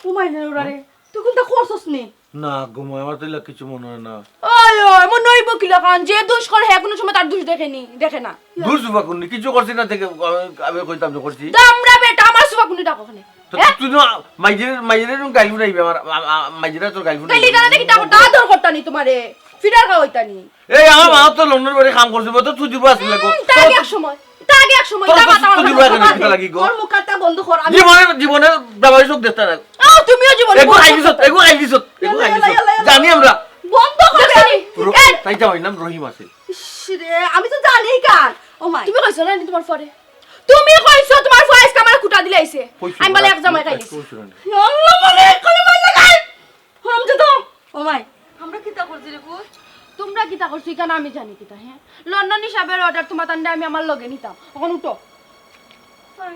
ঘুমাই না ওরা রে। তুই কোনটা করছস নি? না, ঘুমাই, আমার তো এগুলা কিছু মনে হয় না। ওই, ওই, মনে হইব কিলা কারণ যে দোষ করে, হে কোনো সময় তার দোষ দেখে নি, দেখে না। দোষ সুফা কোন, কিছু করছি না থেকে আমি, আমি কইতাম যে করছি। দামড়া বেটা, আমার সুফা কোন ডাকো ওখানে? তো হ্যাঁ? তুই না মাইজের, মাইজের এরকম গাইল ফুটাইবে আমার, আ-, আ-, মাইজেরা তোর গাইল ফুটাইবে। তাইলে এখানে দেখি ডাকো, তা আদর করতানি তোমারে, ফিডার খাওয়াইতানি। এই আমার মা তো লন্ডন বাড়ি কাম করছে, তো তুই দিব আসলে লাগো। তা আগে এক সময়, তা আগে এক সময়, তোর তা তো মাথা তুই দিব মাথা এখানে মাথা কিতা লাগি গো? তোর মুখ কাটা বন্ধ কর, আমি জীবনে, জীবনে ব্যবহারিক চোখ দেখতে না। আও, তুমিও জীবনে এগো বন্ধ আইলিছত, করো। এগো আইলিছত, এগো ইয়াল্লা, আইলিছত। ইয়াল্লা, ইয়াল্লা। জানি আমরা। বন্ধ করো। দেখছো নি? র-, তাই যাও, এর নাম রহিম আছে। ইস রে, আমি তো জানি কার। ও মাই। তুমি কইছো না নি তুমার ফুয়ারে? তুমি কইছো তুমার ফুয়া আইজকে আমারে খুটা দিলাইছে। কইছো আমি বলে না, এক জামাই কইছো খাইলিছি। না নি। আল্লাহ, মানে এখানে মাইর লাগাই। হারামজাদা। ও মাই, আমরা কিতা করছি রে পুত? তুমরা কিতা করছো ইখান আমি জানি কিতা, হে? লন্ডনী সাবর অর্ডার তুমার তানরে আমি আমার লগে নিতাম। অখন উঠো। মাই।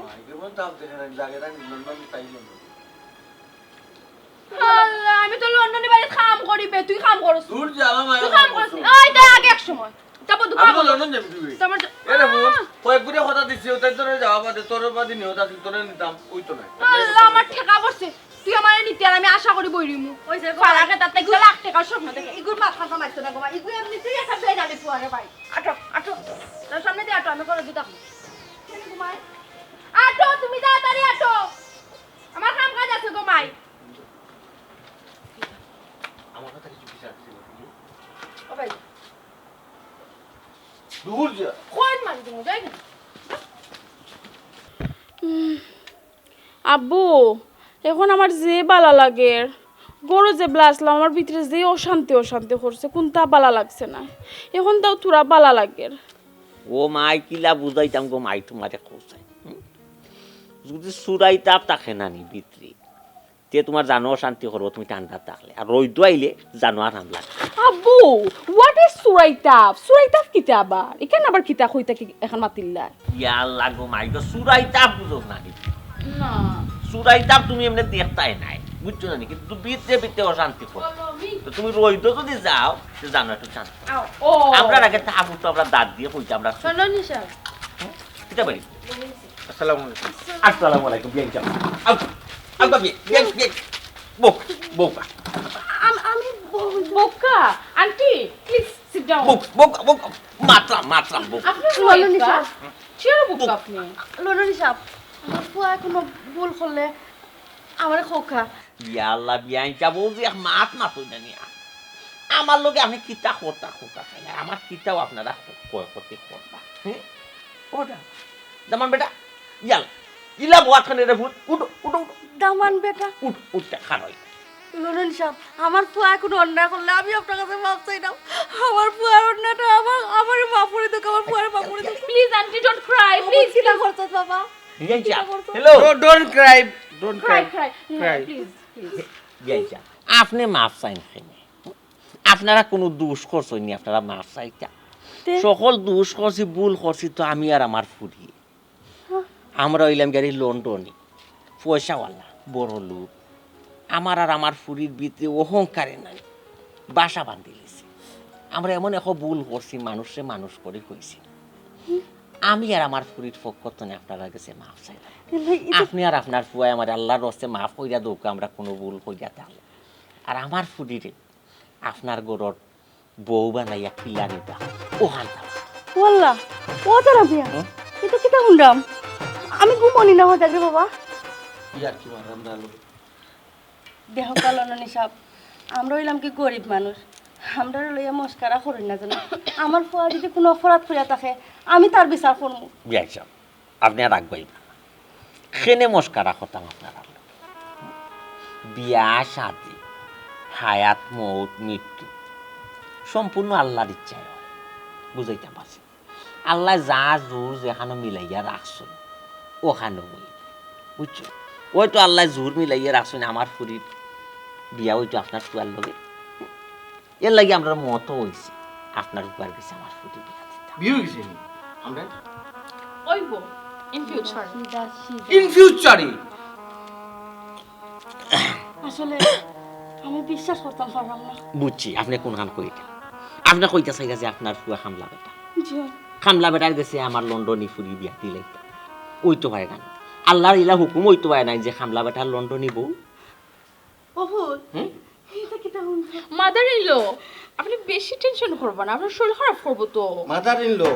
আল্লাহ, আমি তো লন্ডনী বাড়িত কাম করি বে, তুই কাম করস। দূর যা, আমার মায়ের তুই কাম কাম করস। করছো। এই দে আগে এক সময়। তা বন্ধু, আমি তো কাম লন্ডন যাবি তুই। তোমার তো এরে বোন, আহ! কয়েক গুড়ে কথা দিছি, ওটাই তোরে যাওয়া বাদে, তোর বাদে নিয়ে ওটা তোরে নিতাম, ওই তো নাই। আল্লাহ, আমার ঠেকা পড়ছে। তুই আমারে নিতে আর আমি আশা করি বই রইমু। ওই যে গো, ফালাকে তাতে একটা লাখ টেকার স্বপ্ন দেখে। ইগুর মাথা তো মারতো না গো মা, ইগুর এমনিতেই একটা বেজালি ফুয়ারে ভাই। আটো, আটো। তার সামনে দিয়ে আটো, আমি করে দিতাম। কেন ঘুমায়? আটো, তুমি তাড়াতাড়ি আটো। আমার কাম কাজ আছে গো মাই। আমার কথা কিছু বিচার ছিল। ও ভাই। দূর যা। কোন মারি তুমি, যাই না। উম, আব্বু, এখন আমার যে বালা লাগের, গরু যে ব্লাসলাম, আমার ভিতরে যে অশান্তি অশান্তি করছে, কোনটা বালা লাগছে না। এখন তাও থুড়া বালা লাগের। ও মাই, কিলা বুঝাইতাম গো মাই, তোমারে কও চাই। হুম? যদি চুরাইতাপ থাকে না নি ভিতরে, তে তোমার জানো অশান্তি করবো, তুমি ঠান্ডা থাকলে। আর রইদ আইলে জানো আরাম লাগে। আব্বু, what is চুরাইতাপ? চুরাইতাপ কিতা আবার? ইখান আবার কিতা কইতা কি এখন মাতিল্লা? ইয়া আল্লাহ গো মাই গো, চুরাইতাপ বুঝো না নি? না। চুরাইতাপ তুমি এমনে দেখতায় নাই, বুঝছো না নি? কিন্তু ভিতরে ভিতরে অশান্তি করো। বলো, মি- তো তুমি রইদ যদি যাও, তো জানো একটু শান্তি। আও। ও। আমরা আগে তাবু তো আমরা দাঁত দিয়ে কইতে আমরা চলো নিশা। কিতা বাড়ি? আসসালামু আলাইকুম। আসসালামু আলাইকুম, বিয়ান সাব। আও, আও, বিয়ান, বিয়ান, বিয়ান। বউক্কা, বউক্কা। আম-, আমি বউ-, বউক্কা, আন্টি, please sit down. বউক্কা, বউক্কা, বউক্কা। মাতলাম, মাতলাম, বউক্কা। আপনি লন্ডনী সাব। Chair বউক্কা আপনি। লন্ডনী সাব, আমার ফুয়া কোনো ভুল করলে আমারে কউক্কা। ইয়া আল্লাহ, বিয়ান সাব, ও যে এক মাত মাতই না নিয়া। আমার লগে আপনি কিতা কথা, কথা চাইলা? আমার কিতাও আপনারা ক-, ক-, ক্ষতি করবা। হ্যাঁ? ওটা। দামান বেটা, ইয়াল। ইলা বওয়াত খানে রে ভূত। উঠো, উঠো, উঠো। দামান বেটা। উঠ, উঠ, খাড়া অই। লন্ডনী সাব, আমার ফুয়া কোনো অন্যায় করলে আমি আপনার কাছে মাফ চাইলাম। আমার ফুয়ার অন্যায়টা আমার, আমারে মাফ করি দেউক্কা, আমার ফুয়ারে মাফ করি দেউক্কা। Please, aunty, don't cry, please, কিতা please। করছস বাবা? বিয়ান সাব। কিতা করছস? Hello। No, don't cry, don't cry, cry। Cry, cry। No, cry। Please, please। বিয়ান সাব, আপনি মাফ চাইন কেনে? আপনারা কোনো দোষ করছইন নি, আপনারা মাফ চাইতা। তে? সকল দোষ করছি, ভুল করছি তো আমি আর আমার ফুরি। হ্যাঁ। আমরা অইলাম গিয়া লন্ডনী, পয়সাওয়ালা, বড় লোক। আমার আর আমার ফুরির ভিতরে অহংকারে নাই, বাসা বান্ধিলিছে। আমরা এমন এক ভুল করছি, মানুষরে মানুষ করি কইছি। আমি আর আমার ফুরির পক্ষ তনে আপনারার গেছে মাফ চাইলাম। এ ভাই, এটা আপনি আর আপনার ফুয়ায় আমারে আল্লাহর ওয়াস্তে মাফ কইরা দেউক্কা, আমরা কোনো ভুল কইরা থাকলে। আর আমার ফুরিরে আপনার ঘরর বউ বানাইয়া কিলা নিবা, অখান। ওয়াল্লাহ, ও তারা বিয়া। হুম? এটা কিতা হুনরাম? আমি ঘুমোনি না হয়ে যাবে বাবা। ইয়ার কি মারাম না লো? দেখো কালনানি সাব, আমরা অইলাম কি গরিব মানুষ, আমরারে লইয়া মস্কারা করইন না যেন। আমার ফুয়া যদি কোনো অপরাধ করিয়া থাকে, আমি তার বিচার করমু। বিয়ান সাব, আপনি আর আগুয়াইবা না। কেনে মস্কারা করতাম আপনার লগে? বিয়া শাদি, হায়াত মউত মৃত্যু সম্পূর্ণ আল্লাহর ইচ্ছায় অয়। বুঝাইতাম পারছি? আল্লায় যার জোর যেখানো মিলাইয়া রাখছইন, অখানো অইবো। বুঝছো? অউ তো আল্লায় জোর মিলাইয়া রাখছইন, আমার ফুরির বিয়া অইতো আপনার ফুয়ার লগে। এরলাগি আমরার মত অইছে, আপনার ফুয়ার গেছে আমার ফুরি বিয়া দিতাম। বিয়া অই গেছে নি? আমরা অইবো, in future। In future-এ? আসলে আমি বিশ্বাস করতাম পারলাম না। বুঝছি, আপনি কোনখান কইতা। আপনি কইতা চাইরা যে আপনার ফুয়া কামলা বেটা। জি। কামলা বেটার গেছে আমার লন্ডনী ফুরি বিয়া দিলাইতা। অইতো পারে না। আল্লাহর ইলা হুকুম অইতো পারে না যে কামলা বেটার লন্ডনী বউ। ও ফুত, হুম? এটা কিতা হুনছো? Mother in law, আপনি বেশি tension করবা না, আপনার শরীর খারাপ করবো তো। Mother in law,